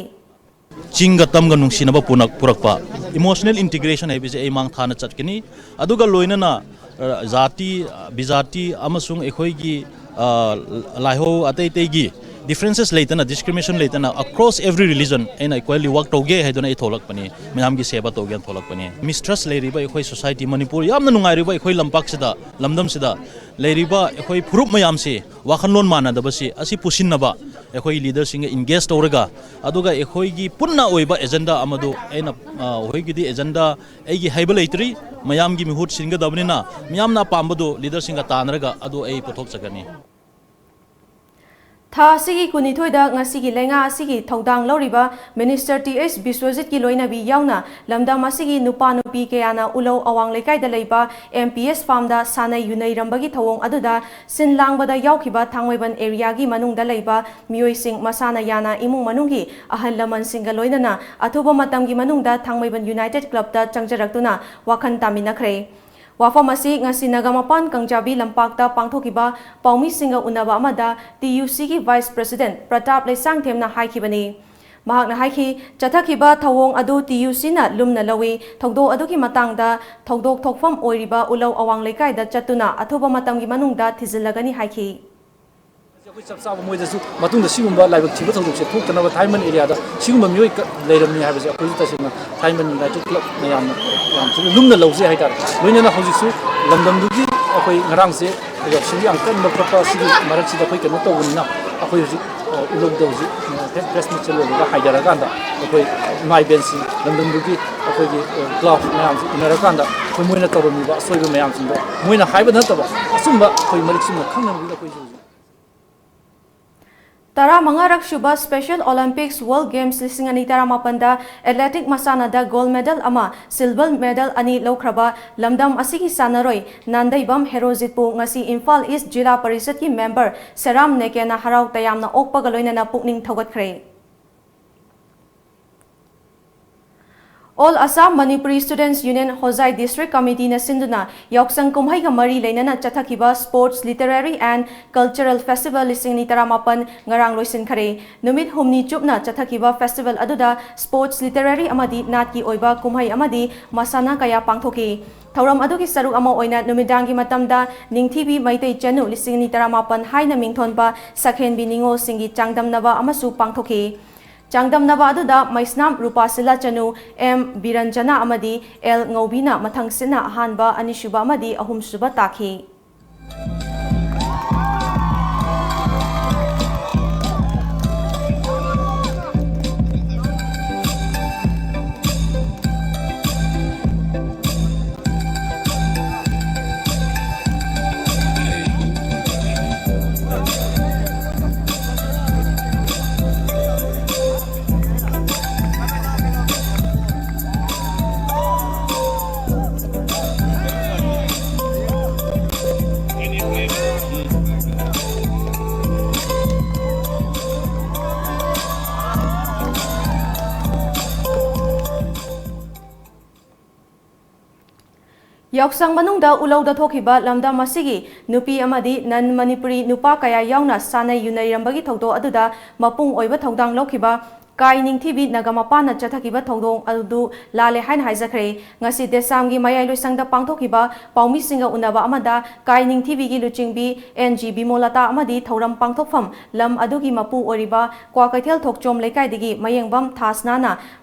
ꯆꯤꯡꯒ ꯇꯝꯒ ꯅꯨꯡꯁꯤꯅꯕ ꯄꯨꯅꯛ-, ꯄꯨꯔꯛꯄ, ꯏꯃꯣꯁꯅꯦꯜ ꯏꯟꯇꯤꯒ꯭ꯔꯦꯁꯟ ꯍꯥꯏꯕꯁꯦ ꯑꯩ ꯃꯥꯡ ꯊꯥꯅ ꯆꯠꯀꯅꯤ꯫ ꯑꯗꯨꯒ ꯂꯣꯏꯅꯅ, ꯑ, ꯖꯥꯇꯤ, ꯕꯤꯖꯥꯇꯤ ꯑꯃꯁꯨꯡ ꯑꯩꯈꯣꯏꯒꯤ, ꯑ, ꯂꯥꯏꯍꯧ ꯑꯇꯩ ꯑꯇꯩꯒꯤ ꯗꯤꯐ꯭ꯔꯦꯟꯁꯦꯁ ꯂꯩꯇꯅ, ꯗꯤꯁꯀ꯭ꯔꯤꯃꯤꯅꯦꯁꯟ ꯂꯩꯇꯅ, across every religion ꯑꯩꯅ equally work ꯇꯧꯒꯦ ꯍꯥꯏꯗꯨꯅ ꯑꯩ ꯊꯣꯛꯂꯛꯄꯅꯤ, ꯃꯌꯥꯝꯒꯤ ꯁꯦꯕꯥ ꯇꯧꯒꯦꯅ ꯊꯣꯛꯂꯛꯄꯅꯤ꯫ ꯃꯤꯁꯇ꯭ꯔꯁ ꯂꯩꯔꯤꯕ ꯑꯩꯈꯣꯏ ꯁꯣꯁꯥꯏꯇꯤ, ꯃꯅꯤꯄꯨꯔ ꯌꯥꯝꯅ ꯅꯨꯡꯉꯥꯏꯔꯤꯕ ꯑꯩꯈꯣꯏ ꯂꯝꯄꯥꯛꯁꯤꯗ, ꯂꯝꯗꯝꯁꯤꯗ ꯂꯩꯔꯤꯕ ꯑꯩꯈꯣꯏ ꯐꯨꯔꯨꯞ ꯃꯌꯥꯝꯁꯤ ꯋꯥꯈꯜꯂꯣꯟ ꯃꯥꯟꯅꯗꯕꯁꯤ ꯑꯁꯤ ꯄꯨꯁꯤꯟꯅꯕ ꯑꯩꯈꯣꯏ ꯂꯤꯗꯔꯁꯤꯡꯒ ꯏꯟꯒꯦꯖ ꯇꯧꯔꯒ, ꯑꯗꯨꯒ ꯑꯩꯈꯣꯏꯒꯤ ꯄꯨꯟꯅ ꯑꯣꯏꯕ ꯑꯦꯖꯦꯟꯗꯥ ꯑꯃꯗꯨ ꯑꯩꯅ, ꯑ, ꯑꯩꯈꯣꯏꯒꯤꯗꯤ ꯑꯦꯖꯦꯟꯗꯥ ꯑꯩꯒꯤ ꯍꯥꯏꯕ ꯂꯩꯇ꯭ꯔꯤ, ꯃꯌꯥꯝꯒꯤ ꯃꯤꯍꯨꯠ ꯁꯤꯟꯒꯗꯕꯅꯤꯅ ꯃꯤꯌꯥꯝꯅ ꯑꯄꯥꯝꯕꯗꯨ ꯂꯤꯗꯔꯁꯤꯡꯒ ꯇꯥꯟꯅꯔꯒ ꯑꯗꯨ ꯑꯩ ꯄꯨꯊꯣꯛꯆꯒꯅꯤ꯫ ꯊꯥ ꯑꯁꯤꯒꯤ ꯀꯨꯟꯅꯤꯊꯣꯏꯗ ꯉꯁꯤꯒꯤ ꯂꯩꯉꯥꯛ ꯑꯁꯤꯒꯤ ꯊꯧꯗꯥꯡ ꯂꯧꯔꯤꯕ ꯃꯤꯅꯤꯁꯇꯔ ꯇꯤ ꯑꯩꯆ ꯕꯤꯁ꯭ꯋꯖꯤꯠꯀꯤ ꯂꯣꯏꯅꯕꯤ ꯌꯥꯎꯅ ꯂꯝꯗꯝ ꯑꯁꯤꯒꯤ ꯅꯨꯄꯥ ꯅꯨꯄꯤ ꯀꯌꯥꯅ ꯎꯂꯧ ꯑꯋꯥꯡ ꯂꯩꯀꯥꯏꯗ ꯂꯩꯕ ꯑꯦꯝ ꯄꯤ ꯑꯦꯁ ꯐꯥꯔꯝꯗ ꯁꯥꯟꯅꯩ ꯌꯨꯅꯩꯔꯝꯕꯒꯤ ꯊꯧꯑꯣꯡ ꯑꯗꯨꯗ ꯁꯤꯟ ꯂꯥꯡꯕꯗ ꯌꯥꯎꯈꯤꯕ ꯊꯥꯡꯃꯩꯕꯟ ꯑꯦꯔꯤꯌꯥꯒꯤ ꯃꯅꯨꯡꯗ ꯂꯩꯕ ꯃꯤꯑꯣꯏꯁꯤꯡ ꯃꯁꯥꯅ ꯌꯥꯅ ꯏꯃꯨꯡ ꯃꯅꯨꯡꯒꯤ ꯑꯍꯜ ꯂꯃꯟꯁꯤꯡꯒ ꯂꯣꯏꯅꯅ ꯑꯊꯨꯕ ꯃꯇꯝꯒꯤ ꯃꯅꯨꯡꯗ ꯊꯥꯡꯃꯩꯕꯟ ꯌꯨꯅꯥꯏꯇꯦꯠ ꯀ꯭ꯂꯕꯇ ꯆꯪꯖꯔꯛꯇꯨꯅ ꯋꯥꯈꯜ ꯇꯥꯃꯤꯟꯅꯈ꯭ꯔꯦ꯫ ꯋꯥꯐꯝ ꯑꯁꯤ ꯉꯁꯤ ꯅꯒꯥꯃꯄꯥꯟ ꯀꯥꯡꯖꯥꯕꯤ ꯂꯝꯄꯥꯛꯇ ꯄꯥꯡꯊꯣꯛꯈꯤꯕ ꯄꯥꯎꯃꯤꯁꯤꯡꯒ ꯎꯅꯕ ꯑꯃꯗ ꯇꯤ ꯌꯨ ꯁꯤꯒꯤ ꯚꯥꯏꯁ ꯄ꯭ꯔꯁꯤꯗꯦꯟꯠ ꯄ꯭ꯔꯇꯥꯞ ꯂꯩꯁꯥꯡꯊꯦꯝꯅ ꯍꯥꯏꯈꯤꯕꯅꯤ꯫ ꯃꯍꯥꯛꯅ ꯍꯥꯏꯈꯤ, ꯆꯠꯊꯈꯤꯕ ꯊꯧꯑꯣꯡ ꯑꯗꯨ ꯇꯤ ꯌꯨ ꯁꯤꯅ ꯂꯨꯝꯅ ꯂꯧꯏ꯫ ꯊꯧꯗꯣꯛ ꯑꯗꯨꯒꯤ ꯃꯇꯥꯡꯗ ꯊꯧꯗꯣꯛ ꯊꯣꯛꯐꯝ ꯑꯣꯏꯔꯤꯕ ꯎꯂꯧ ꯑꯋꯥꯡ ꯂꯩꯀꯥꯏꯗ ꯆꯠꯇꯨꯅ ꯑꯊꯨꯕ ꯃꯇꯝꯒꯤ ꯃꯅꯨꯡꯗ ꯊꯤꯖꯤꯜꯂꯒꯅꯤ ꯍꯥꯏꯈꯤ꯫ ꯑꯩꯈꯣꯏ ꯆꯞ ꯆꯥꯕ ꯃꯣꯏꯗꯁꯨ ꯃꯇꯨꯡꯗ ꯁꯤꯒꯨꯝꯕ ꯂꯥꯏꯕꯛ ꯊꯤꯕ ꯊꯧꯗꯣꯛꯁꯦ ꯊꯣꯛꯇꯅꯕ, ꯊꯥꯏꯃꯟ ꯑꯦꯔꯤꯌꯥꯗ ꯁꯤꯒꯨꯝꯕ ꯃꯤꯑꯣꯏ ꯀ-, ꯂꯩꯔꯝꯃꯤ ꯍꯥꯏꯕꯁꯦ ꯑꯩꯈꯣꯏꯁꯨ ꯇꯁꯦꯡꯅ ꯊꯥꯏꯃꯟ ꯌꯨꯅꯥꯏꯇꯦꯠ ꯀ꯭ꯂꯕꯅ ꯌꯥꯝꯅ, ꯌꯥꯝ ꯊꯤꯅ ꯂꯨꯝꯅ ꯂꯧꯖꯩ ꯍꯥꯏꯇꯥꯔꯦ꯫ ꯂꯣꯏꯅꯅ ꯍꯧꯖꯤꯛꯁꯨ ꯂꯝꯗꯝꯗꯨꯒꯤ ꯑꯩꯈꯣꯏ ꯉꯔꯥꯡꯁꯦ ꯌꯥꯎꯁꯪꯒꯤ ꯌꯥꯝ ꯀꯟꯕ ꯈꯣꯠꯄ ꯑꯁꯤꯒꯤ ꯃꯔꯛꯁꯤꯗ ꯑꯩꯈꯣꯏ ꯀꯩꯅꯣ ꯇꯧꯕꯅꯤꯅ ꯑꯩꯈꯣꯏ ꯍꯧꯖꯤꯛ, ꯑ, ꯎꯂꯧꯗ ꯍꯧꯖꯤꯛ, ꯑ, ꯄ꯭ꯔꯦꯁ ꯃꯤꯠꯁꯦ ꯂꯣꯏꯔꯒ ꯍꯥꯏꯊꯔꯀꯥꯟꯗ ꯑꯩꯈꯣꯏ ꯏꯃꯥ ꯏꯕꯦꯟꯁꯤꯡ, ꯂꯝꯗꯝꯗꯨꯒꯤ ꯑꯩꯈꯣꯏꯒꯤ, ꯑ, ꯀ꯭ꯂꯕ ꯃꯌꯥꯝꯁꯤ ꯎꯅꯔꯀꯥꯟꯗ ꯑꯩꯈꯣꯏ ꯃꯣꯏꯅ ꯇꯧꯔꯝꯃꯤꯕ ꯑꯁꯣꯏꯕ ꯃꯌꯥꯝꯁꯤꯡꯗꯣ ꯃꯣꯏꯅ ꯍꯥꯏꯕ ꯅꯠꯇꯕ ꯑꯆꯨꯝꯕ ꯑꯩꯈꯣꯏ ꯃꯔꯤꯛ ꯆꯨꯝꯅ ꯈꯪꯅꯕꯒꯤꯗꯃꯛ ꯑꯩꯈꯣꯏꯁꯨ ꯍꯧꯖꯤꯛ ꯇꯔꯥꯃꯉꯥꯔꯛ ꯁꯨꯕ Special Olympics World Games ꯂꯤꯁꯤꯡ ꯑꯅꯤ ꯇꯔꯥꯃꯥꯄꯟꯗ athletic ꯃꯁꯥꯟꯅꯗ gold medal ꯑꯃ, silver medal ꯑꯅꯤ ꯂꯧꯈ꯭ꯔꯕ ꯂꯝꯗꯝ ꯑꯁꯤꯒꯤ ꯁꯥꯟꯅꯔꯣꯏ ꯅꯥꯟꯗꯩꯕꯝ ꯍꯦꯔꯣꯖꯤꯠꯄꯨ ꯉꯁꯤ ꯏꯝꯐꯥꯜ ꯏꯁ꯭ꯠ ꯖꯤꯂꯥ ꯄꯔꯤꯁꯠꯀꯤ ꯃꯦꯝꯕꯔ ꯁꯦꯔꯥꯝ ꯅꯦꯀꯦꯅ ꯍꯔꯥꯎ ꯇꯌꯥꯝꯅ ꯑꯣꯛꯄꯒ ꯂꯣꯏꯅꯅ ꯄꯨꯛꯅꯤꯡ ꯊꯧꯒꯠꯈ꯭ꯔꯦ꯫ All Assam Manipuri Students Union ꯍꯣꯖꯥꯏ District Committeeꯅ ꯁꯤꯟꯗꯨꯅ ꯌꯥꯎꯁꯪ ꯀꯨꯝꯍꯩꯒ ꯃꯔꯤ ꯂꯩꯅꯅ ꯆꯠꯊꯈꯤꯕ Sports, Literary and Cultural Festival ꯂꯤꯁꯤꯡ ꯑꯅꯤ ꯇꯔꯥꯃꯥꯄꯟ ꯉꯔꯥꯡ ꯂꯣꯏꯁꯤꯟꯈꯔꯦ꯫ ꯅꯨꯃꯤꯠ ꯍꯨꯝꯅꯤ ꯆꯨꯞꯅ ꯆꯠꯊꯈꯤꯕ festival ꯑꯗꯨꯗ sports, literary ꯑꯃꯗꯤ ꯅꯥꯠꯀꯤ ꯑꯣꯏꯕ ꯀꯨꯝꯍꯩ ꯑꯃꯗꯤ ꯃꯁꯥꯟꯅ ꯀꯌꯥ ꯄꯥꯡꯊꯣꯛꯈꯤ꯫ ꯊꯧꯔꯝ ꯑꯗꯨꯒꯤ ꯁꯔꯨꯛ ꯑꯃ ꯑꯣꯏꯅ ꯅꯨꯃꯤꯗꯥꯡꯒꯤ ꯃꯇꯝꯗ ꯅꯤꯡꯊꯤꯕꯤ ꯃꯩꯇꯩ ꯆꯅꯨ ꯂꯤꯁꯤꯡ ꯑꯅꯤ ꯇꯔꯥꯃꯥꯄꯟ ꯍꯥꯏꯅ ꯃꯤꯡꯊꯣꯟꯕ ꯁꯛꯍꯦꯟꯕꯤ ꯅꯤꯉꯣꯜꯁꯤꯡꯒꯤ ꯆꯥꯡꯗꯝꯅꯕ ꯑꯃꯁꯨ ꯄꯥꯡꯊꯣꯛꯈꯤ꯫ ꯆꯥꯡꯗꯝꯅꯕ ꯑꯗꯨꯗ ꯃꯩꯁꯅꯥꯝ ꯔꯨꯄꯥꯁꯤꯂꯥ ꯆꯅꯨ, ꯑꯦꯝ ꯕꯤꯔꯟꯖꯅꯥ ꯑꯃꯗꯤ ꯑꯦꯜ ꯉꯧꯕꯤꯅ ꯃꯊꯪ ꯁꯤꯠꯅ ꯑꯍꯥꯟꯕ, ꯑꯅꯤꯁꯨꯕ ꯑꯃꯗꯤ ꯑꯍꯨꯝꯁꯨꯕ ꯇꯥꯈꯤ꯫ ꯌꯥꯎꯁꯪ ꯃꯅꯨꯡꯗ ꯎꯂꯧꯗ ꯊꯣꯛꯈꯤꯕ ꯂꯝꯗꯝ ꯑꯁꯤꯒꯤ ꯅꯨꯄꯤ ꯑꯃꯗꯤ ꯅꯟ ꯃꯅꯤꯄꯨꯔꯤ ꯅꯨꯄꯥ ꯀꯌꯥ ꯌꯥꯎꯅ ꯁꯥꯟꯅꯩ ꯌꯨꯅꯩꯔꯝꯕꯒꯤ ꯊꯧꯗꯣꯛ ꯑꯗꯨꯗ ꯃꯄꯨꯡ ꯑꯣꯏꯕ ꯊꯧꯗꯥꯡ ꯂꯧꯈꯤꯕ ꯀꯥꯏ ꯅꯤꯡꯊꯤꯕꯤ ꯅꯒꯥ ꯃꯄꯥꯟꯅ ꯆꯠꯊꯈꯤꯕ ꯊꯧꯗꯣꯛ ꯑꯗꯨ ꯂꯥꯜꯂꯦ ꯍꯥꯏꯅ ꯍꯥꯏꯖꯈ꯭ꯔꯦ꯫ ꯉꯁꯤ ꯗꯦꯁꯥꯝꯒꯤ ꯃꯌꯥꯏ ꯂꯣꯏꯁꯪꯗ ꯄꯥꯡꯊꯣꯛꯈꯤꯕ ꯄꯥꯎꯃꯤꯁꯤꯡꯒ ꯎꯅꯕ ꯑꯃꯗ ꯀꯥꯏ ꯅꯤꯡꯊꯤꯕꯤꯒꯤ ꯂꯨꯆꯤꯡꯕꯤ ꯑꯦꯟ ꯖꯤ ꯕꯤꯃꯣꯂꯇꯥ ꯑꯃꯗꯤ ꯊꯧꯔꯝ ꯄꯥꯡꯊꯣꯛꯐꯝ ꯂꯝ ꯑꯗꯨꯒꯤ ꯃꯄꯨ ꯑꯣꯏꯔꯤꯕ ꯀ꯭ꯋꯥꯀꯩꯊꯦꯜ ꯊꯣꯛꯆꯣꯝ ꯂꯩꯀꯥꯏꯗꯒꯤ ꯃꯌꯦꯡꯕꯝ ꯊꯥꯁꯅꯥꯅ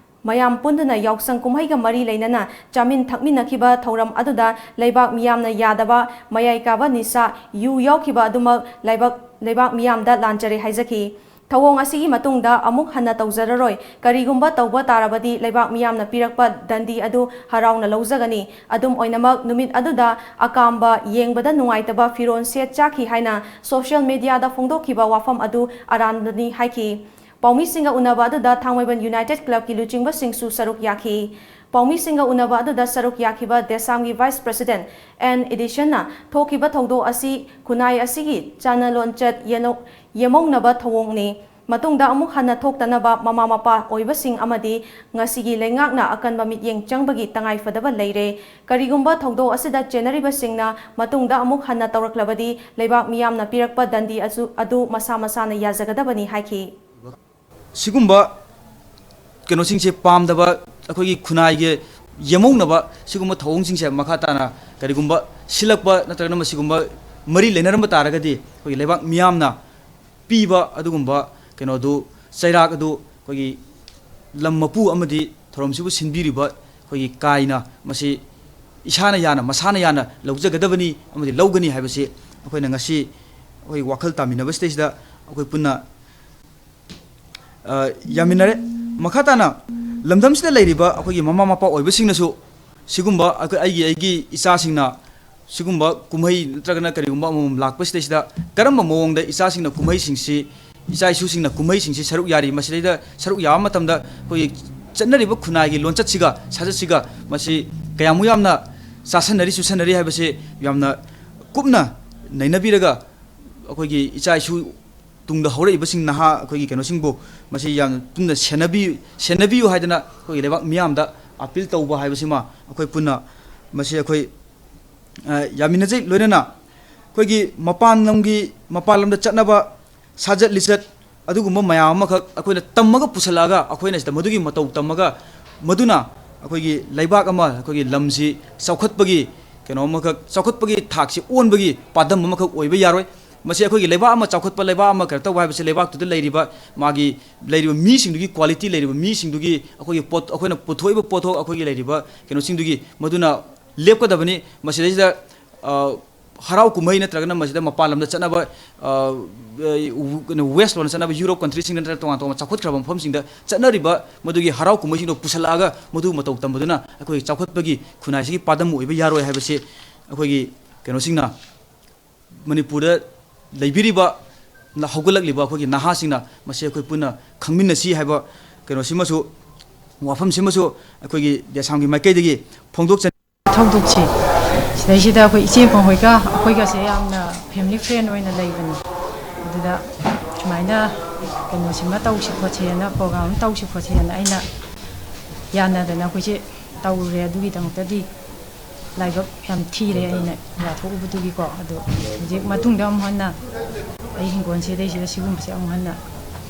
ꯃꯌꯥꯝ ꯄꯨꯟꯗꯨꯅ ꯌꯥꯎꯁꯪ ꯀꯨꯝꯍꯩꯒ ꯃꯔꯤ ꯂꯩꯅꯅ ꯆꯥꯃꯤꯟ ꯊꯛꯃꯤꯟꯅꯈꯤꯕ ꯊꯧꯔꯝ ꯑꯗꯨꯗ ꯂꯩꯕꯥꯛ ꯃꯤꯌꯥꯝꯅ ꯌꯥꯗꯕ ꯃꯌꯥꯏ ꯀꯥꯕ ꯅꯤꯁꯥ ꯌꯨ ꯌꯥꯎꯈꯤꯕ ꯑꯗꯨꯃꯛ ꯂꯩꯕꯥꯛ, ꯂꯩꯕꯥꯛ ꯃꯤꯌꯥꯝꯗ ꯂꯥꯟꯖꯔꯦ ꯍꯥꯏꯖꯈꯤ꯫ ꯊꯧꯑꯣꯡ ꯑꯁꯤꯒꯤ ꯃꯇꯨꯡꯗ ꯑꯃꯨꯛ ꯍꯟꯅ ꯇꯧꯖꯔꯔꯣꯏ, ꯀꯔꯤꯒꯨꯝꯕ ꯇꯧꯕ ꯇꯥꯔꯕꯗꯤ ꯂꯩꯕꯥꯛ ꯃꯤꯌꯥꯝꯅ ꯄꯤꯔꯛꯄ ꯗꯟꯗꯤ ꯑꯗꯨ ꯍꯔꯥꯎꯅ ꯂꯧꯖꯒꯅꯤ꯫ ꯑꯗꯨꯝ ꯑꯣꯏꯅꯃꯛ, ꯅꯨꯃꯤꯠ ꯑꯗꯨꯗ ꯑꯀꯥꯝꯕ ꯌꯦꯡꯕꯗ ꯅꯨꯡꯉꯥꯏꯇꯕ ꯐꯤꯔꯣꯜ ꯁꯦꯠ ꯆꯥꯈꯤ ꯍꯥꯏꯅ ꯁꯣꯁꯤꯌꯦꯜ ꯃꯤꯗꯤꯌꯥꯗ ꯐꯣꯡꯗꯣꯛꯈꯤꯕ ꯋꯥꯐꯝ ꯑꯗꯨ ꯑꯔꯥꯟꯕꯅꯤ ꯍꯥꯏꯈꯤ꯫ ꯄꯥꯎꯃꯤꯁꯤꯡꯒ ꯎꯅꯕ ꯑꯗꯨꯗ ꯊꯥꯡꯃꯩꯕꯟ ꯌꯨꯅꯥꯏꯇꯦꯗ ꯀ꯭ꯂꯕꯀꯤ ꯂꯨꯆꯤꯡꯕꯁꯤꯡꯁꯨ ꯁꯔꯨꯛ ꯌꯥꯈꯤ꯫ ꯄꯥꯎꯃꯤꯁꯤꯡꯒ ꯎꯅꯕ ꯑꯗꯨꯗ ꯁꯔꯨꯛ ꯌꯥꯈꯤꯕ ꯗꯦꯁꯥꯝꯒꯤ ꯚꯥꯏꯁ ꯄ꯭ꯔꯁꯤꯗꯦꯟ ꯑꯦꯟ ꯏꯗꯤꯁꯟꯅ ꯊꯣꯛꯈꯤꯕ ꯊꯧꯗꯣꯛ ꯑꯁꯤ ꯈꯨꯟꯅꯥꯏ ꯑꯁꯤꯒꯤ ꯆꯥꯅ ꯂꯣꯟꯆꯠ ꯌꯦꯅꯧ-, ꯌꯦꯃꯧꯅꯕ ꯊꯧꯑꯣꯡꯅꯤ꯫ ꯃꯇꯨꯡꯗ ꯑꯃꯨꯛ ꯍꯟꯅ ꯊꯣꯛꯇꯅꯕ ꯃꯃꯥ ꯃꯄꯥ ꯑꯣꯏꯕꯁꯤꯡ ꯑꯃꯗꯤ ꯉꯁꯤꯒꯤ ꯂꯩꯉꯥꯛꯅ ꯑꯀꯟꯕ ꯃꯤꯠꯌꯦꯡ ꯆꯪꯕꯒꯤ ꯇꯉꯥꯏꯐꯗꯕ ꯂꯩꯔꯦ꯫ ꯀꯔꯤꯒꯨꯝꯕ ꯊꯧꯗꯣꯛ ꯑꯁꯤꯗ ꯆꯦꯟꯅꯔꯤꯕꯁꯤꯡꯅ ꯃꯇꯨꯡꯗ ꯑꯃꯨꯛ ꯍꯟꯅ ꯇꯧꯔꯛꯂꯕꯗꯤ ꯂꯩꯕꯥꯛ ꯃꯤꯌꯥꯝꯅ ꯄꯤꯔꯛꯄ ꯗꯟꯗꯤ ꯑꯁꯨ-, ꯑꯗꯨ ꯃꯁꯥ ꯃꯁꯥꯅ ꯌꯥꯖꯒꯗꯕꯅꯤ ꯍꯥꯏꯈꯤ꯫ ꯁꯤꯒꯨꯝꯕ ꯀꯩꯅꯣꯁꯤꯡꯁꯦ ꯄꯥꯝꯗꯕ, ꯑꯩꯈꯣꯏꯒꯤ ꯈꯨꯟꯅꯥꯏꯒꯤ ꯌꯦꯃꯧꯅꯕ ꯁꯤꯒꯨꯝꯕ ꯊꯧꯑꯣꯡꯁꯤꯡꯁꯦ ꯃꯈꯥ ꯇꯥꯅ ꯀꯔꯤꯒꯨꯝꯕ ꯁꯤꯜꯂꯛꯄ ꯅꯠꯇ꯭ꯔꯒꯅ ꯃꯁꯤꯒꯨꯝꯕ ꯃꯔꯤ ꯂꯩꯅꯔꯝꯕ ꯇꯥꯔꯒꯗꯤ, ꯑꯩꯈꯣꯏꯒꯤ ꯂꯩꯕꯥꯛ ꯃꯤꯌꯥꯝꯅ ꯄꯤꯕ ꯑꯗꯨꯒꯨꯝꯕ ꯀꯩꯅꯣꯗꯨ, ꯆꯩꯔꯥꯛ ꯑꯗꯨ ꯑꯩꯈꯣꯏꯒꯤ ꯂꯝ ꯃꯄꯨ ꯑꯃꯗꯤ ꯊꯧꯔꯝꯁꯤꯕꯨ ꯁꯤꯟꯕꯤꯔꯤꯕ ꯑꯩꯈꯣꯏꯒꯤ ꯀꯥꯏꯅ ꯃꯁꯤ ꯏꯁꯥꯅ ꯌꯥꯅ, ꯃꯁꯥꯅ ꯌꯥꯅ ꯂꯧꯖꯒꯗꯕꯅꯤ ꯑꯃꯗꯤ ꯂꯧꯒꯅꯤ ꯍꯥꯏꯕꯁꯤ ꯑꯩꯈꯣꯏꯅ ꯉꯁꯤ ꯑꯩꯈꯣꯏ ꯋꯥꯈꯜ ꯇꯥꯃꯤꯟꯅꯕꯁꯤꯗꯩꯁꯤꯗ ꯑꯩꯈꯣꯏ ꯄꯨꯟꯅ ꯑ, ꯌꯥꯃꯤꯟꯅꯔꯦ꯫ ꯃꯈꯥ ꯇꯥꯅ ꯂꯝꯗꯝꯁꯤꯗ ꯂꯩꯔꯤꯕ ꯑꯩꯈꯣꯏꯒꯤ ꯃꯃꯥ ꯃꯄꯥ ꯑꯣꯏꯕꯁꯤꯡꯅꯁꯨ ꯁꯤꯒꯨꯝꯕ ꯑꯩꯈꯣꯏ, ꯑꯩꯒꯤ, ꯑꯩꯒꯤ ꯏꯆꯥꯁꯤꯡꯅ ꯁꯤꯒꯨꯝꯕ ꯀꯨꯝꯍꯩ ꯅꯠꯇ꯭ꯔꯒꯅ ꯀꯔꯤꯒꯨꯝꯕ ꯑꯃꯃꯝ ꯂꯥꯛꯄꯁꯤꯗꯩꯁꯤꯗ ꯀꯔꯝꯕ ꯃꯑꯣꯡꯗ ꯏꯆꯥꯁꯤꯡꯅ ꯀꯨꯝꯍꯩꯁꯤꯡꯁꯤ, ꯏꯆꯥ ꯏꯁꯨꯁꯤꯡꯅ ꯀꯨꯝꯍꯩꯁꯤꯡꯁꯤ ꯁꯔꯨꯛ ꯌꯥꯔꯤ, ꯃꯁꯤꯗꯩꯗ ꯁꯔꯨꯛ ꯌꯥꯕ ꯃꯇꯝꯗ ꯑꯩꯈꯣꯏꯒꯤ ꯆꯠꯅꯔꯤꯕ ꯈꯨꯟꯅꯥꯏꯒꯤ ꯂꯣꯟꯆꯠꯁꯤꯒ ꯁꯥꯖꯠꯁꯤꯒ ꯃꯁꯤ ꯀꯌꯥꯃꯨꯛ ꯌꯥꯝꯅ ꯆꯥꯁꯟꯅꯔꯤ, ꯆꯨꯁꯟꯅꯔꯤ ꯍꯥꯏꯕꯁꯤ ꯌꯥꯝꯅ ꯀꯨꯞꯅ ꯅꯩꯅꯕꯤꯔꯒ ꯑꯩꯈꯣꯏꯒꯤ ꯏꯆꯥ ꯏꯁꯨ ꯇꯨꯡꯗ ꯍꯧꯔꯛꯏꯕꯁꯤꯡ ꯅꯍꯥ ꯑꯩꯈꯣꯏꯒꯤ ꯀꯩꯅꯣꯁꯤꯡꯕꯨ ꯃꯁꯤ ꯌꯥꯝ ꯄꯨꯟꯅ ꯁꯦꯟꯅꯕꯤ-, ꯁꯦꯟꯅꯕꯤꯌꯨ ꯍꯥꯏꯗꯅ ꯑꯩꯈꯣꯏꯒꯤ ꯂꯩꯕꯥꯛ ꯃꯤꯌꯥꯝꯗ ꯑꯥꯄꯤꯜ ꯇꯧꯕ ꯍꯥꯏꯕꯁꯤꯃ ꯑꯩꯈꯣꯏ ꯄꯨꯟꯅ ꯃꯁꯤ ꯑꯩꯈꯣꯏ ꯑ, ꯌꯥꯃꯤꯟꯅꯖꯩ꯫ ꯂꯣꯏꯅꯅ ꯑꯩꯈꯣꯏꯒꯤ ꯃꯄꯥꯟ ꯂꯝꯒꯤ, ꯃꯄꯥꯟ ꯂꯝꯗ ꯆꯠꯅꯕ ꯁꯥꯖꯠ ꯂꯤꯆꯠ ꯑꯗꯨꯒꯨꯝꯕ ꯃꯌꯥꯝ ꯑꯃꯈꯛ ꯑꯩꯈꯣꯏꯅ ꯇꯝꯃꯒ ꯄꯨꯁꯜꯂꯛꯑꯒ, ꯑꯩꯈꯣꯏꯅ ꯁꯤꯗ ꯃꯗꯨꯒꯤ ꯃꯇꯧ ꯇꯝꯃꯒ, ꯃꯗꯨꯅ ꯑꯩꯈꯣꯏꯒꯤ ꯂꯩꯕꯥꯛ ꯑꯃ, ꯑꯩꯈꯣꯏꯒꯤ ꯂꯝꯁꯤ ꯆꯥꯎꯈꯠꯄꯒꯤ ꯀꯩꯅꯣ ꯑꯃꯈꯛ, ꯆꯥꯎꯈꯠꯄꯒꯤ ꯊꯥꯛꯁꯤ ꯑꯣꯟꯕꯒꯤ ꯄꯥꯟꯗꯝ ꯑꯃꯈꯛ ꯑꯣꯏꯕ ꯌꯥꯔꯣꯏ꯫ ꯃꯁꯤ ꯑꯩꯈꯣꯏꯒꯤ ꯂꯩꯕꯥꯛ ꯑꯃ ꯆꯥꯎꯈꯠꯄ ꯂꯩꯕꯥꯛ ꯑꯃ ꯀꯩꯅꯣ ꯇꯧꯕ ꯍꯥꯏꯕꯁꯤ ꯂꯩꯕꯥꯛꯇꯨꯗ ꯂꯩꯔꯤꯕ ꯃꯥꯒꯤ ꯂꯩꯔꯤꯕ ꯃꯤꯁꯤꯡꯗꯨꯒꯤ quality, ꯂꯩꯔꯤꯕ ꯃꯤꯁꯤꯡꯗꯨꯒꯤ ꯑꯩꯈꯣꯏꯒꯤ ꯄꯣꯠ, ꯑꯩꯈꯣꯏꯅ ꯄꯨꯊꯣꯛꯏꯕ ꯄꯣꯠꯊꯣꯛ, ꯑꯩꯈꯣꯏꯒꯤ ꯂꯩꯔꯤꯕ ꯀꯩꯅꯣꯁꯤꯡꯗꯨꯒꯤ ꯃꯗꯨꯅ ꯂꯦꯞꯀꯗꯕꯅꯤ꯫ ꯃꯁꯤꯗꯩꯁꯤꯗ, ꯑ, ꯍꯔꯥꯎ ꯀꯨꯝꯍꯩ ꯅꯠꯇ꯭ꯔꯒꯅ ꯃꯁꯤꯗ ꯃꯄꯥꯟ ꯂꯝꯗ ꯆꯠꯅꯕ, ꯑ, ꯀꯩꯅꯣ, West ꯂꯣꯝꯗ ꯆꯠꯅꯕ ꯌꯨꯔꯣꯞ countryꯁꯤꯡꯗ ꯅꯠꯇ꯭ꯔꯒ ꯇꯣꯉꯥꯟ ꯇꯣꯉꯥꯟꯕ ꯆꯥꯎꯈꯠꯈ꯭ꯔꯕ ꯃꯐꯝꯁꯤꯡꯗ ꯆꯠꯅꯔꯤꯕ ꯃꯗꯨꯒꯤ ꯍꯔꯥꯎ ꯀꯨꯝꯍꯩꯁꯤꯡꯗꯣ ꯄꯨꯁꯜꯂꯛꯑꯒ ꯃꯗꯨ ꯃꯇꯧ ꯇꯝꯕꯗꯨꯅ ꯑꯩꯈꯣꯏꯒꯤ ꯆꯥꯎꯈꯠꯄꯒꯤ ꯈꯨꯟꯅꯥꯏꯁꯤꯒꯤ ꯄꯥꯟꯗꯝ ꯑꯣꯏꯕ ꯌꯥꯔꯣꯏ ꯍꯥꯏꯕꯁꯤ ꯑꯩꯈꯣꯏꯒꯤ ꯀꯩꯅꯣꯁꯤꯡꯅ, ꯃꯅꯤꯄꯨꯔꯗ ꯂꯩꯕꯤꯔꯤꯕ ꯅ-, ꯍꯧꯒꯠꯂꯛꯂꯤꯕ ꯑꯩꯈꯣꯏꯒꯤ ꯅꯍꯥꯁꯤꯡꯅ ꯃꯁꯤ ꯑꯩꯈꯣꯏ ꯄꯨꯟꯅ ꯈꯪꯃꯤꯟꯅꯁꯤ ꯍꯥꯏꯕ ꯀꯩꯅꯣꯁꯤꯃꯁꯨ, ꯋꯥꯐꯝꯁꯤꯃꯁꯨ ꯑꯩꯈꯣꯏꯒꯤ ꯗꯦꯁꯥꯝꯒꯤ ꯃꯥꯏꯀꯩꯗꯒꯤ ꯐꯣꯡꯗꯣꯛꯆꯅꯤ꯫ ꯊꯧꯗꯣꯛꯁꯦ ꯁꯤꯗꯩꯁꯤꯗ ꯑꯩꯈꯣꯏ ꯏꯆꯦ ꯍꯣꯏꯒ ꯑꯩꯈꯣꯏꯒꯁꯦ ꯌꯥꯝꯅ family friend ꯑꯣꯏꯅ ꯂꯩꯕꯅꯤ꯫ ꯑꯗꯨꯗ ꯁꯨꯃꯥꯏꯅ ꯀꯩꯅꯣꯁꯤꯃ ꯇꯧꯁꯤ ꯈꯣꯠꯁꯤꯅ, program ꯑꯃ ꯇꯧꯁꯤ ꯈꯣꯠꯁꯤꯅ ꯑꯩꯅ ꯌꯥꯅꯗꯅ ꯑꯩꯈꯣꯏꯁꯦ ꯇꯧꯔꯨꯔꯦ꯫ ꯑꯗꯨꯒꯤꯗꯃꯛꯇꯗꯤ ꯂꯥꯏꯕꯛ ꯌꯥꯝ ꯊꯤꯔꯦ ꯑꯩꯅ ꯋꯥꯊꯣꯛꯎꯕꯗꯨꯒꯤꯀꯣ꯫ ꯑꯗꯣ ꯍꯧꯖꯤꯛ ꯃꯇꯨꯡꯗ ꯑꯃꯨꯛ ꯍꯟꯅ ꯑꯩ ꯍꯤꯡꯒꯣꯜ ꯁꯤꯗꯩꯁꯤꯗ ꯁꯤꯒꯨꯝꯕꯁꯦ ꯑꯃꯨꯛ ꯍꯟꯅ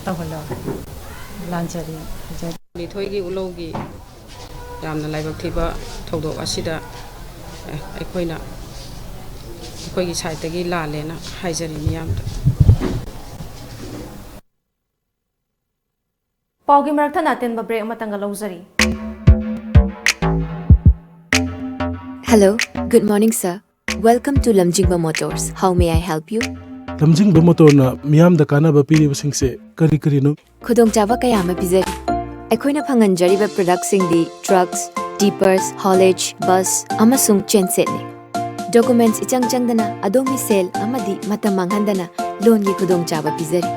ꯇꯧꯍꯜꯂꯔꯣꯏ꯫ ꯂꯥꯟꯖꯔꯤ, ꯍꯥꯏꯖꯔꯤ꯫ ꯂꯤꯊꯣꯏꯒꯤ ꯎꯂꯧꯒꯤ ꯌꯥꯝꯅ ꯂꯥꯏꯕꯛ ꯊꯤꯕ ꯊꯧꯗꯣꯛ ꯑꯁꯤꯗ, ꯑꯦ, ꯑꯩꯈꯣꯏꯅ, ꯑꯩꯈꯣꯏꯒꯤ sideꯇꯒꯤ ꯂꯥꯜꯂꯦꯅ ꯍꯥꯏꯖꯔꯤ ꯃꯤꯌꯥꯝꯗ꯫ ꯄꯥꯎꯒꯤ ꯃꯔꯛ ꯊꯠꯅ ꯑꯇꯦꯟꯕ break ꯑꯃꯇꯪꯒ ꯂꯧꯖꯔꯤ꯫ Hello, good morning, sir. Welcome to Lamjingba Motors. How may I help you? ꯂꯝꯖꯤꯡꯕ ꯃꯣꯇꯣꯔꯅ ꯃꯤꯌꯥꯝꯗ ꯀꯥꯟꯅꯕ ꯄꯤꯔꯤꯕꯁꯤꯡꯁꯦ ꯀꯔꯤ ꯀꯔꯤꯅꯣ? ꯈꯨꯗꯣꯡꯆꯥꯕ ꯀꯌꯥ ꯑꯃ ꯄꯤꯖꯔꯤ꯫ ꯑꯩꯈꯣꯏꯅ ꯐꯪꯍꯟꯖꯔꯤꯕ productꯁꯤꯡꯗꯤ trucks, tippers, haulage, bus ꯑꯃꯁꯨꯡ gensetꯅꯤ꯫ Documents ꯏꯆꯪ ꯆꯪꯗꯅ ꯑꯗꯣꯝꯒꯤ ꯁꯦꯜ ꯑꯃꯗꯤ ꯃꯇꯝ ꯃꯥꯡꯍꯟꯗꯅ loanꯒꯤ ꯈꯨꯗꯣꯡꯆꯥꯕ ꯄꯤꯖꯔꯤ꯫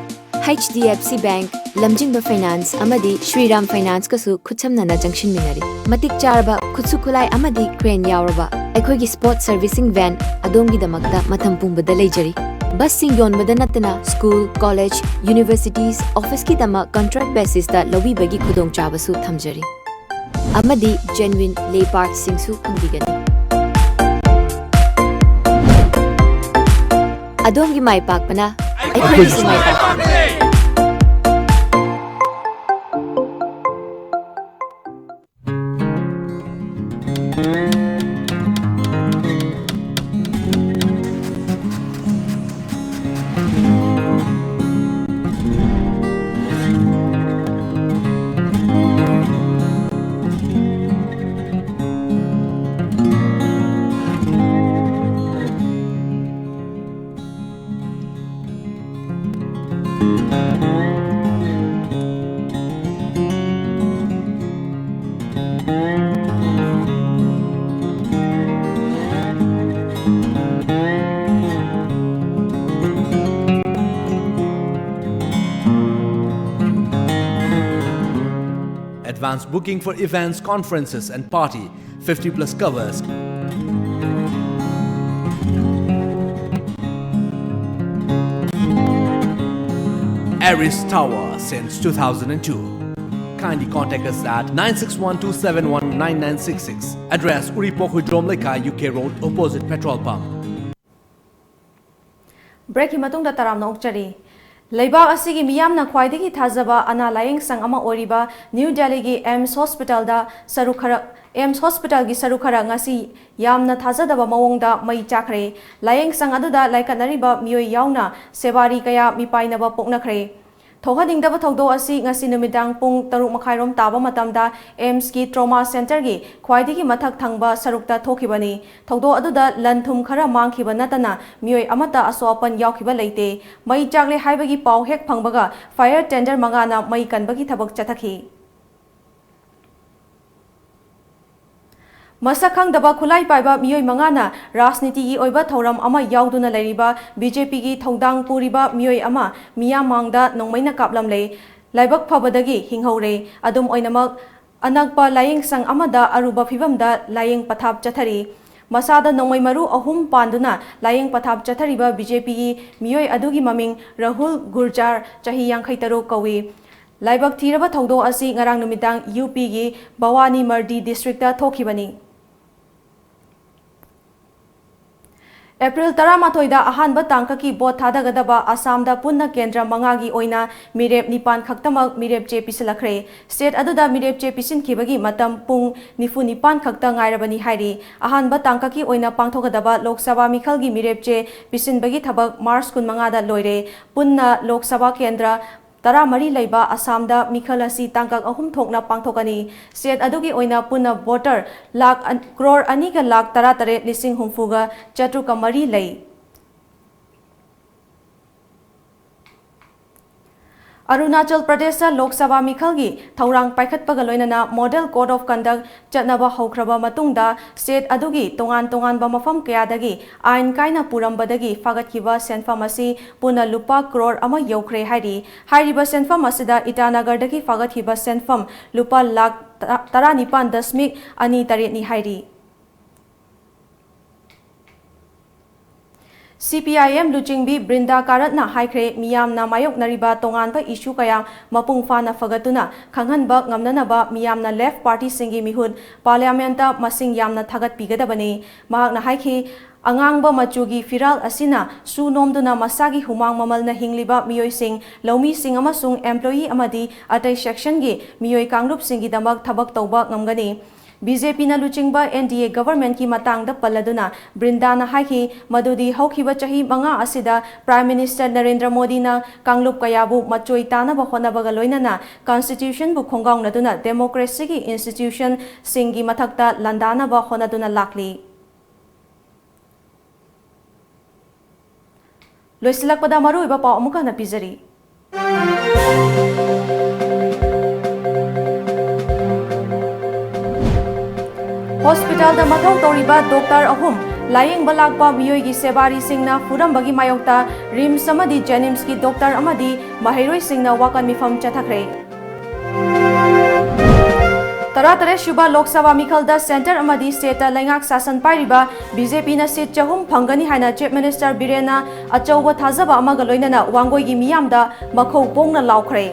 H D F C Bank, ꯂꯝꯖꯤꯡꯕ Finance ꯑꯃꯗꯤ Shriram Financeꯀꯁꯨ ꯈꯨꯠꯁꯝꯅꯅ ꯆꯪꯁꯤꯟꯃꯤꯟꯅꯔꯤ꯫ ꯃꯇꯤꯛ ꯆꯥꯔꯕ ꯈꯨꯠꯁꯨ ꯈꯨꯠꯂꯥꯏ ꯑꯃꯗꯤ crane ꯌꯥꯎꯔꯕ ꯑꯩꯈꯣꯏꯒꯤ sport servicing van ꯑꯗꯣꯝꯒꯤꯗꯃꯛꯇ ꯃꯇꯝ ꯄꯨꯝꯕꯗ ꯂꯩꯖꯔꯤ꯫ Busꯁꯤꯡ ꯌꯣꯟꯕꯗ ꯅꯠꯇꯅ school, college, universities, officeꯀꯤꯗꯃꯛ contract basisꯇ ꯂꯧꯕꯤꯕꯒꯤ ꯈꯨꯗꯣꯡꯆꯥꯕꯁꯨ ꯊꯝꯖꯔꯤ꯫ ꯑꯃꯗꯤ genuine lay partsꯁꯤꯡꯁꯨ ꯐꯪꯕꯤꯒꯅꯤ꯫ ꯑꯗꯣꯝꯒꯤ ꯃꯥꯏ ꯄꯥꯛꯄꯅ ꯑꯩꯈꯣꯏꯒꯤꯁꯨ ꯃꯥꯏ ꯄꯥꯛꯄ꯫ Advance booking for events, conferences, and party. Fifty plus covers. Aris Tower since two thousand and two. Kindly contact us at nine six one two seven one nine nine six six. Address: Uripok Hudrom Lekha, U K Road, opposite petrol pump. Breakꯀꯤ ꯃꯇꯨꯡꯗ ꯇꯔꯥꯝꯅ ꯑꯣꯛꯆꯔꯤ꯫ ꯂꯩꯕꯥꯛ ꯑꯁꯤꯒꯤ ꯃꯤꯌꯥꯝꯅ ꯈ꯭ꯋꯥꯏꯗꯒꯤ ꯊꯥꯖꯕ ꯑꯅꯥ ꯂꯥꯌꯦꯡ ꯁꯪ ꯑꯃ ꯑꯣꯏꯔꯤꯕ ꯅ꯭ꯌꯨ ꯗꯦꯜꯂꯤꯒꯤ ꯑꯦꯝꯁ ꯍꯣꯁꯄꯤꯇꯥꯜꯗ ꯁꯔꯨꯛ ꯈꯔ, ꯑꯦꯝꯁ ꯍꯣꯁꯄꯤꯇꯥꯜꯒꯤ ꯁꯔꯨꯛ ꯈꯔ ꯉꯁꯤ ꯌꯥꯝꯅ ꯊꯥꯖꯗꯕ ꯃꯑꯣꯡꯗ ꯃꯩ ꯆꯥꯛꯈ꯭ꯔꯦ꯫ ꯂꯥꯌꯦꯡ ꯁꯪ ꯑꯗꯨꯗ ꯂꯥꯏꯀꯠꯅꯔꯤꯕ ꯃꯤꯑꯣꯏ ꯌꯥꯎꯅ ꯁꯦꯕꯥꯔꯤ ꯀꯌꯥ ꯃꯤꯄꯥꯏꯅꯕ ꯄꯣꯛꯅꯈ꯭ꯔꯦ꯫ ꯊꯣꯛꯍꯟꯅꯤꯡꯗꯕ ꯊꯧꯗꯣꯛ ꯑꯁꯤ ꯉꯁꯤ ꯅꯨꯃꯤꯗꯥꯡ ꯄꯨꯡ ꯇꯔꯨꯛ ꯃꯈꯥꯏꯔꯣꯝ ꯇꯥꯕ ꯃꯇꯝꯗ ꯑꯦꯝꯁꯀꯤ ꯇ꯭ꯔꯣꯃꯥ ꯁꯦꯟꯇꯔꯒꯤ ꯈ꯭ꯋꯥꯏꯗꯒꯤ ꯃꯊꯛ ꯊꯪꯕ ꯁꯔꯨꯛꯇ ꯊꯣꯛꯈꯤꯕꯅꯤ꯫ ꯊꯧꯗꯣꯛ ꯑꯗꯨꯗ ꯂꯟ ꯊꯨꯝ ꯈꯔ ꯃꯥꯡꯈꯤꯕ ꯅꯠꯇꯅ ꯃꯤꯑꯣꯏ ꯑꯃꯠꯇ ꯑꯁꯣꯛ ꯑꯄꯟ ꯌꯥꯎꯈꯤꯕ ꯂꯩꯇꯦ꯫ ꯃꯩ ꯆꯥꯛꯂꯦ ꯍꯥꯏꯕꯒꯤ ꯄꯥꯎ ꯍꯦꯛ ꯐꯪꯕꯒ fire tender ꯃꯉꯥꯅ ꯃꯩ ꯀꯟꯕꯒꯤ ꯊꯕꯛ ꯆꯠꯊꯈꯤ꯫ ꯃꯁꯛ ꯈꯪꯗꯕ ꯈꯨꯠꯂꯥꯏ ꯄꯥꯏꯕ ꯃꯤꯑꯣꯏ ꯃꯉꯥꯅ ꯔꯥꯖꯅꯤꯇꯤꯒꯤ ꯑꯣꯏꯕ ꯊꯧꯔꯝ ꯑꯃ ꯌꯥꯎꯗꯨꯅ ꯂꯩꯔꯤꯕ ꯕꯤ ꯖꯦ ꯄꯤꯒꯤ ꯊꯧꯗꯥꯡ ꯄꯨꯔꯤꯕ ꯃꯤꯑꯣꯏ ꯑꯃ ꯃꯤꯌꯥꯝ ꯃꯥꯡꯗ ꯅꯣꯡꯃꯩꯅ ꯀꯥꯞꯂꯝꯂꯦ꯫ ꯂꯥꯏꯕꯛ ꯐꯕꯗꯒꯤ ꯍꯤꯡꯍꯧꯔꯦ꯫ ꯑꯗꯨꯝ ꯑꯣꯏꯅꯃꯛ, ꯑꯅꯛꯄ ꯂꯥꯌꯦꯡ ꯁꯪ ꯑꯃꯗ ꯑꯔꯨꯕ ꯐꯤꯚꯝꯗ ꯂꯥꯌꯦꯡ ꯄꯊꯥꯞ ꯆꯠꯊꯔꯤ꯫ ꯃꯁꯥꯗ ꯅꯣꯡꯃꯩ ꯃꯔꯨ ꯑꯍꯨꯝ ꯄꯥꯟꯗꯨꯅ ꯂꯥꯌꯦꯡ ꯄꯊꯥꯞ ꯆꯠꯊꯔꯤꯕ ꯕꯤ ꯖꯦ ꯄꯤꯒꯤ ꯃꯤꯑꯣꯏ ꯑꯗꯨꯒꯤ ꯃꯃꯤꯡ ꯔꯥꯍꯨꯜ ꯒꯨꯔꯖꯥꯔ, ꯆꯍꯤ ꯌꯥꯡꯈꯩ ꯇꯔꯨꯛ ꯀꯧꯏ꯫ ꯂꯥꯏꯕꯛ ꯊꯤꯔꯕ ꯊꯧꯗꯣꯛ ꯑꯁꯤ ꯉꯔꯥꯡ ꯅꯨꯃꯤꯗꯥꯡ ꯌꯨ ꯄꯤꯒꯤ ꯚꯋꯥꯅꯤ ꯃꯔꯗꯤ ꯗꯤꯁꯇ꯭ꯔꯤꯛꯇ ꯊꯣꯛꯈꯤꯕꯅꯤ꯫ ꯑꯦꯄ꯭ꯔꯤꯜ ꯇꯔꯥꯃꯥꯊꯣꯏꯗ ꯑꯍꯥꯟꯕ ꯇꯥꯡꯀꯛꯀꯤ ꯚꯣꯠ ꯊꯥꯗꯒꯗꯕ ꯑꯁꯥꯝꯗ ꯄꯨꯟꯅ ꯀꯦꯟꯗ꯭ꯔ ꯃꯉꯥꯒꯤ ꯑꯣꯏꯅ ꯃꯤꯔꯦꯞ ꯅꯤꯄꯥꯟ ꯈꯛꯇꯃꯛ ꯃꯤꯔꯦꯞ ꯆꯦ ꯄꯤꯁꯤꯜꯂꯛꯈ꯭ꯔꯦ꯫ ꯁ꯭ꯇꯦꯠ ꯑꯗꯨꯗ ꯃꯤꯔꯦꯞ ꯆꯦ ꯄꯤꯁꯤꯟꯈꯤꯕꯒꯤ ꯃꯇꯝ ꯄꯨꯡ ꯅꯤꯐꯨ ꯅꯤꯄꯥꯟ ꯈꯛꯇ ꯉꯥꯏꯔꯕꯅꯤ ꯍꯥꯏꯔꯤ꯫ ꯑꯍꯥꯟꯕ ꯇꯥꯡꯀꯛꯀꯤ ꯑꯣꯏꯅ ꯄꯥꯡꯊꯣꯛꯀꯗꯕ ꯂꯣꯛ ꯁꯚꯥ ꯃꯤꯈꯜꯒꯤ ꯃꯤꯔꯦꯞ ꯆꯦ ꯄꯤꯁꯤꯟꯕꯒꯤ ꯊꯕꯛ ꯃꯥꯔꯆ ꯀꯨꯟꯃꯉꯥꯗ ꯂꯣꯏꯔꯦ꯫ ꯄꯨꯟꯅ ꯂꯣꯛ ꯁꯚꯥ ꯀꯦꯟꯗ꯭ꯔ ꯇꯔꯥꯃꯔꯤ ꯂꯩꯕ ꯑꯁꯥꯝꯗ ꯃꯤꯈꯜ ꯑꯁꯤ ꯇꯥꯡꯀꯛ ꯑꯍꯨꯝ ꯊꯣꯛꯅ ꯄꯥꯡꯊꯣꯛꯀꯅꯤ꯫ ꯁ꯭ꯇꯦꯠ ꯑꯗꯨꯒꯤ ꯑꯣꯏꯅ ꯄꯨꯟꯅ ꯚꯣꯇꯔ ꯂꯥꯈ ꯑꯟ-, ꯀ꯭ꯔꯣꯔ ꯑꯅꯤꯒ ꯂꯥꯈ ꯇꯔꯥꯇꯔꯦꯠ ꯂꯤꯁꯤꯡ ꯍꯨꯝꯐꯨꯒ ꯆꯥꯇ꯭ꯔꯨꯛꯀ ꯃꯔꯤ ꯂꯩ꯫ ꯑꯔꯨꯅꯥꯆꯜ ꯄ꯭ꯔꯗꯦꯁꯇ ꯂꯣꯛ ꯁꯚꯥ ꯃꯤꯈꯜꯒꯤ ꯊꯧꯔꯥꯡ ꯄꯥꯏꯈꯠꯄꯒ ꯂꯣꯏꯅꯅ Model Code of Conduct ꯆꯠꯅꯕ ꯍꯧꯈ꯭ꯔꯕ ꯃꯇꯨꯡꯗ, ꯁ꯭ꯇꯦꯠ ꯑꯗꯨꯒꯤ ꯇꯣꯉꯥꯟ ꯇꯣꯉꯥꯟꯕ ꯃꯐꯝ ꯀꯌꯥꯗꯒꯤ ꯑꯥꯏꯟ ꯀꯥꯏꯅ ꯄꯨꯔꯝꯕꯗꯒꯤ ꯐꯥꯒꯠꯈꯤꯕ ꯁꯦꯟꯐꯝ ꯑꯁꯤ ꯄꯨꯟꯅ ꯂꯨꯄꯥ ꯀ꯭ꯔꯣꯔ ꯑꯃ ꯌꯧꯈ꯭ꯔꯦ ꯍꯥꯏꯔꯤ꯫ ꯍꯥꯏꯔꯤꯕ ꯁꯦꯟꯐꯝ ꯑꯁꯤꯗ ꯏꯇꯥꯅꯒꯔꯗꯒꯤ ꯐꯥꯒꯠꯈꯤꯕ ꯁꯦꯟꯐꯝ ꯂꯨꯄꯥ ꯂꯥꯈ ꯇꯔꯥꯅꯤꯄꯥꯟ ꯗꯁꯃꯤꯛ ꯑꯅꯤ ꯇꯔꯦꯠꯅꯤ ꯍꯥꯏꯔꯤ꯫ ꯁꯤ ꯄꯤ ꯑꯥꯏ ꯑꯦꯝ ꯂꯨꯆꯤꯡꯕꯤ ꯕ꯭ꯔꯤꯟꯗꯥ ꯀꯥꯔꯠꯅ ꯍꯥꯏꯈ꯭ꯔꯦ, ꯃꯤꯌꯥꯝꯅ ꯃꯥꯌꯣꯛꯅꯔꯤꯕ ꯇꯣꯉꯥꯟꯕ ꯏꯁꯨ ꯀꯌꯥ ꯃꯄꯨꯡ ꯐꯥꯅ ꯐꯒꯠꯇꯨꯅ ꯈꯪꯍꯟꯕ ꯉꯝꯅꯅꯕ ꯃꯤꯌꯥꯝꯅ ꯂꯦꯐ ꯄꯥꯔꯇꯤꯁꯤꯡꯒꯤ ꯃꯤꯍꯨꯠ ꯄꯥꯔꯂꯤꯌꯥꯃꯦꯟꯠꯇ ꯃꯁꯤꯡ ꯌꯥꯝꯅ ꯊꯥꯒꯠꯄꯤꯒꯗꯕꯅꯤ꯫ ꯃꯍꯥꯛꯅ ꯍꯥꯏꯈꯤ, ꯑꯉꯥꯡꯕ ꯃꯆꯨꯒꯤ ꯐꯤꯔꯥꯜ ꯑꯁꯤꯅ ꯁꯨ ꯅꯣꯝꯗꯨꯅ ꯃꯁꯥꯒꯤ ꯍꯨꯃꯥꯡ ꯃꯃꯜꯅ ꯍꯤꯡꯂꯤꯕ ꯃꯤꯑꯣꯏꯁꯤꯡ, ꯂꯧꯃꯤꯁꯤꯡ ꯑꯃꯁꯨꯡ employee ꯑꯃꯗꯤ ꯑꯇꯩ ꯁꯦꯛꯁꯟꯒꯤ ꯃꯤꯑꯣꯏ ꯀꯥꯡꯂꯨꯞꯁꯤꯡꯒꯤꯗꯃꯛ ꯊꯕꯛ ꯇꯧꯕ ꯉꯝꯒꯅꯤ꯫ ꯕꯤ ꯖꯦ ꯄꯤꯅ ꯂꯨꯆꯤꯡꯕ ꯑꯦꯟ ꯗꯤ ꯑꯦ ꯒꯚꯔꯟꯃꯦꯟꯠꯀꯤ ꯃꯇꯥꯡꯗ ꯄꯜꯂꯗꯨꯅ ꯕ꯭ꯔꯤꯟꯗꯥꯅ ꯍꯥꯏꯈꯤ ꯃꯗꯨꯗꯤ ꯍꯧꯈꯤꯕ ꯆꯍꯤ ꯃꯉꯥ ꯑꯁꯤꯗ ꯄ꯭ꯔꯥꯏꯝ ꯃꯤꯅꯤꯁꯇꯔ ꯅꯔꯦꯟꯗ꯭ꯔ ꯃꯣꯗꯤꯅ ꯀꯥꯡꯂꯨꯞ ꯀꯌꯥꯕꯨ ꯃꯆꯣꯏ ꯇꯥꯅꯕ ꯍꯣꯠꯅꯕꯒ ꯂꯣꯏꯅꯅ ꯀꯟꯁꯇꯤꯇ꯭ꯌꯨꯁꯟꯕꯨ ꯈꯣꯡꯒꯥꯎꯅꯗꯨꯅ ꯗꯦꯃꯣꯀ꯭ꯔꯦꯁꯤꯒꯤ ꯏꯟꯁꯇꯤꯇ꯭ꯌꯨꯁꯟꯁꯤꯡꯒꯤ ꯃꯊꯛꯇ ꯂꯥꯟꯗꯥꯅꯕ ꯍꯣꯠꯅꯗꯨꯅ ꯂꯥꯛꯂꯤ꯫ ꯂꯣꯏꯁꯤꯜꯂꯛꯄꯗ ꯃꯔꯨꯑꯣꯏꯕ ꯄꯥꯎ ꯑꯃꯨꯛ ꯍꯟꯅ ꯄꯤꯖꯔꯤ꯫ ꯍꯣꯁꯄꯤꯇꯥꯜꯗ ꯃꯊꯧ ꯇꯧꯔꯤꯕ ꯗꯣꯛꯇꯔ ꯑꯍꯨꯝ ꯂꯥꯌꯦꯡꯕ ꯂꯥꯛꯄ ꯃꯤꯑꯣꯏꯒꯤ ꯁꯦꯕꯥꯔꯤꯁꯤꯡꯅ ꯐꯨꯔꯝꯕꯒꯤ ꯃꯥꯌꯣꯛꯇ ꯔꯤꯝꯁ ꯑꯃꯗꯤ ꯖꯦꯅꯤꯝꯁꯀꯤ ꯗꯣꯛꯇꯔ ꯑꯃꯗꯤ ꯃꯍꯩꯔꯣꯏꯁꯤꯡꯅ ꯋꯥꯀꯠ ꯃꯤꯐꯝ ꯆꯠꯊꯈ꯭ꯔꯦ꯫ ꯇꯔꯥꯇꯔꯦꯠ ꯁꯨꯕ ꯂꯣꯛ ꯁꯚꯥ ꯃꯤꯈꯜꯗ ꯁꯦꯟꯇꯔ ꯑꯃꯗꯤ ꯁ꯭ꯇꯦꯠꯇ ꯂꯩꯉꯥꯛ ꯁꯥꯁꯟ ꯄꯥꯏꯔꯤꯕ ꯕꯤ ꯖꯦ ꯄꯤꯅ ꯁꯤꯠ ꯆꯍꯨꯝ ꯐꯪꯒꯅꯤ ꯍꯥꯏꯅ ꯆꯤꯐ ꯃꯤꯅꯤꯁꯇꯔ ꯕꯤꯔꯦꯟꯅ ꯑꯆꯧꯕ ꯊꯥꯖꯕ ꯑꯃꯒ ꯂꯣꯏꯅꯅ ꯋꯥꯡꯒꯣꯏꯒꯤ ꯃꯤꯌꯥꯝꯗ ꯃꯈꯧ ꯄꯣꯡꯅ ꯂꯥꯎꯈ꯭ꯔꯦ꯫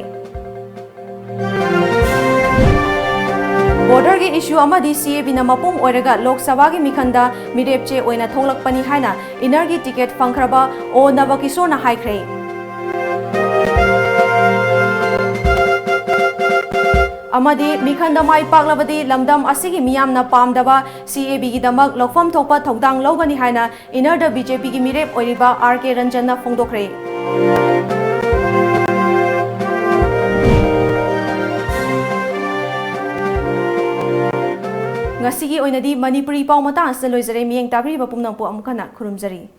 Border ꯒꯤ issue ꯑꯃꯗꯤ C A B ꯅ ꯃꯄꯨꯝ ꯑꯣꯏꯔꯒ ꯂꯣꯛ ꯁꯚꯥꯒꯤ ꯃꯤꯈꯟꯗ ꯃꯤꯔꯦꯞ ꯆꯦ ꯑꯣꯏꯅ ꯊꯣꯛꯂꯛꯄꯅꯤ ꯍꯥꯏꯅ inner ꯒꯤ ticket ꯐꯪꯈ꯭ꯔꯕ ꯑꯣ ꯅꯕꯀꯤꯁꯣꯔꯅ ꯍꯥꯏꯈ꯭ꯔꯦ꯫ ꯑꯃꯗꯤ ꯃꯤꯈꯟꯗ ꯃꯥꯏ ꯄꯥꯛꯂꯕꯗꯤ ꯂꯝꯗꯝ ꯑꯁꯤꯒꯤ ꯃꯤꯌꯥꯝꯅ ꯄꯥꯝꯗꯕ C A B ꯒꯤꯗꯃꯛ ꯂꯧꯐꯝ ꯊꯣꯛꯄ ꯊꯧꯗꯥꯡ ꯂꯧꯒꯅꯤ ꯍꯥꯏꯅ inner ꯗ B J P ꯒꯤ ꯃꯤꯔꯦꯞ ꯑꯣꯏꯔꯤꯕ R K ꯔꯟꯖꯟꯅ ꯐꯣꯡꯗꯣꯛꯈ꯭ꯔꯦ꯫ ꯉꯁꯤꯒꯤ ꯑꯣꯏꯅꯗꯤ ꯃꯅꯤꯄꯨꯔꯤ ꯄꯥꯎ ꯃꯇꯥꯡ ꯑꯁꯤꯗ ꯂꯣꯏꯖꯔꯦ꯫ ꯃꯤꯠꯌꯦꯡ ꯇꯥꯕꯤꯔꯤꯕ ꯄꯨꯝꯅꯃꯛꯄꯨ ꯑꯃꯨꯛ ꯍꯟꯅ ꯈꯨꯔꯨꯝꯖꯔꯤ꯫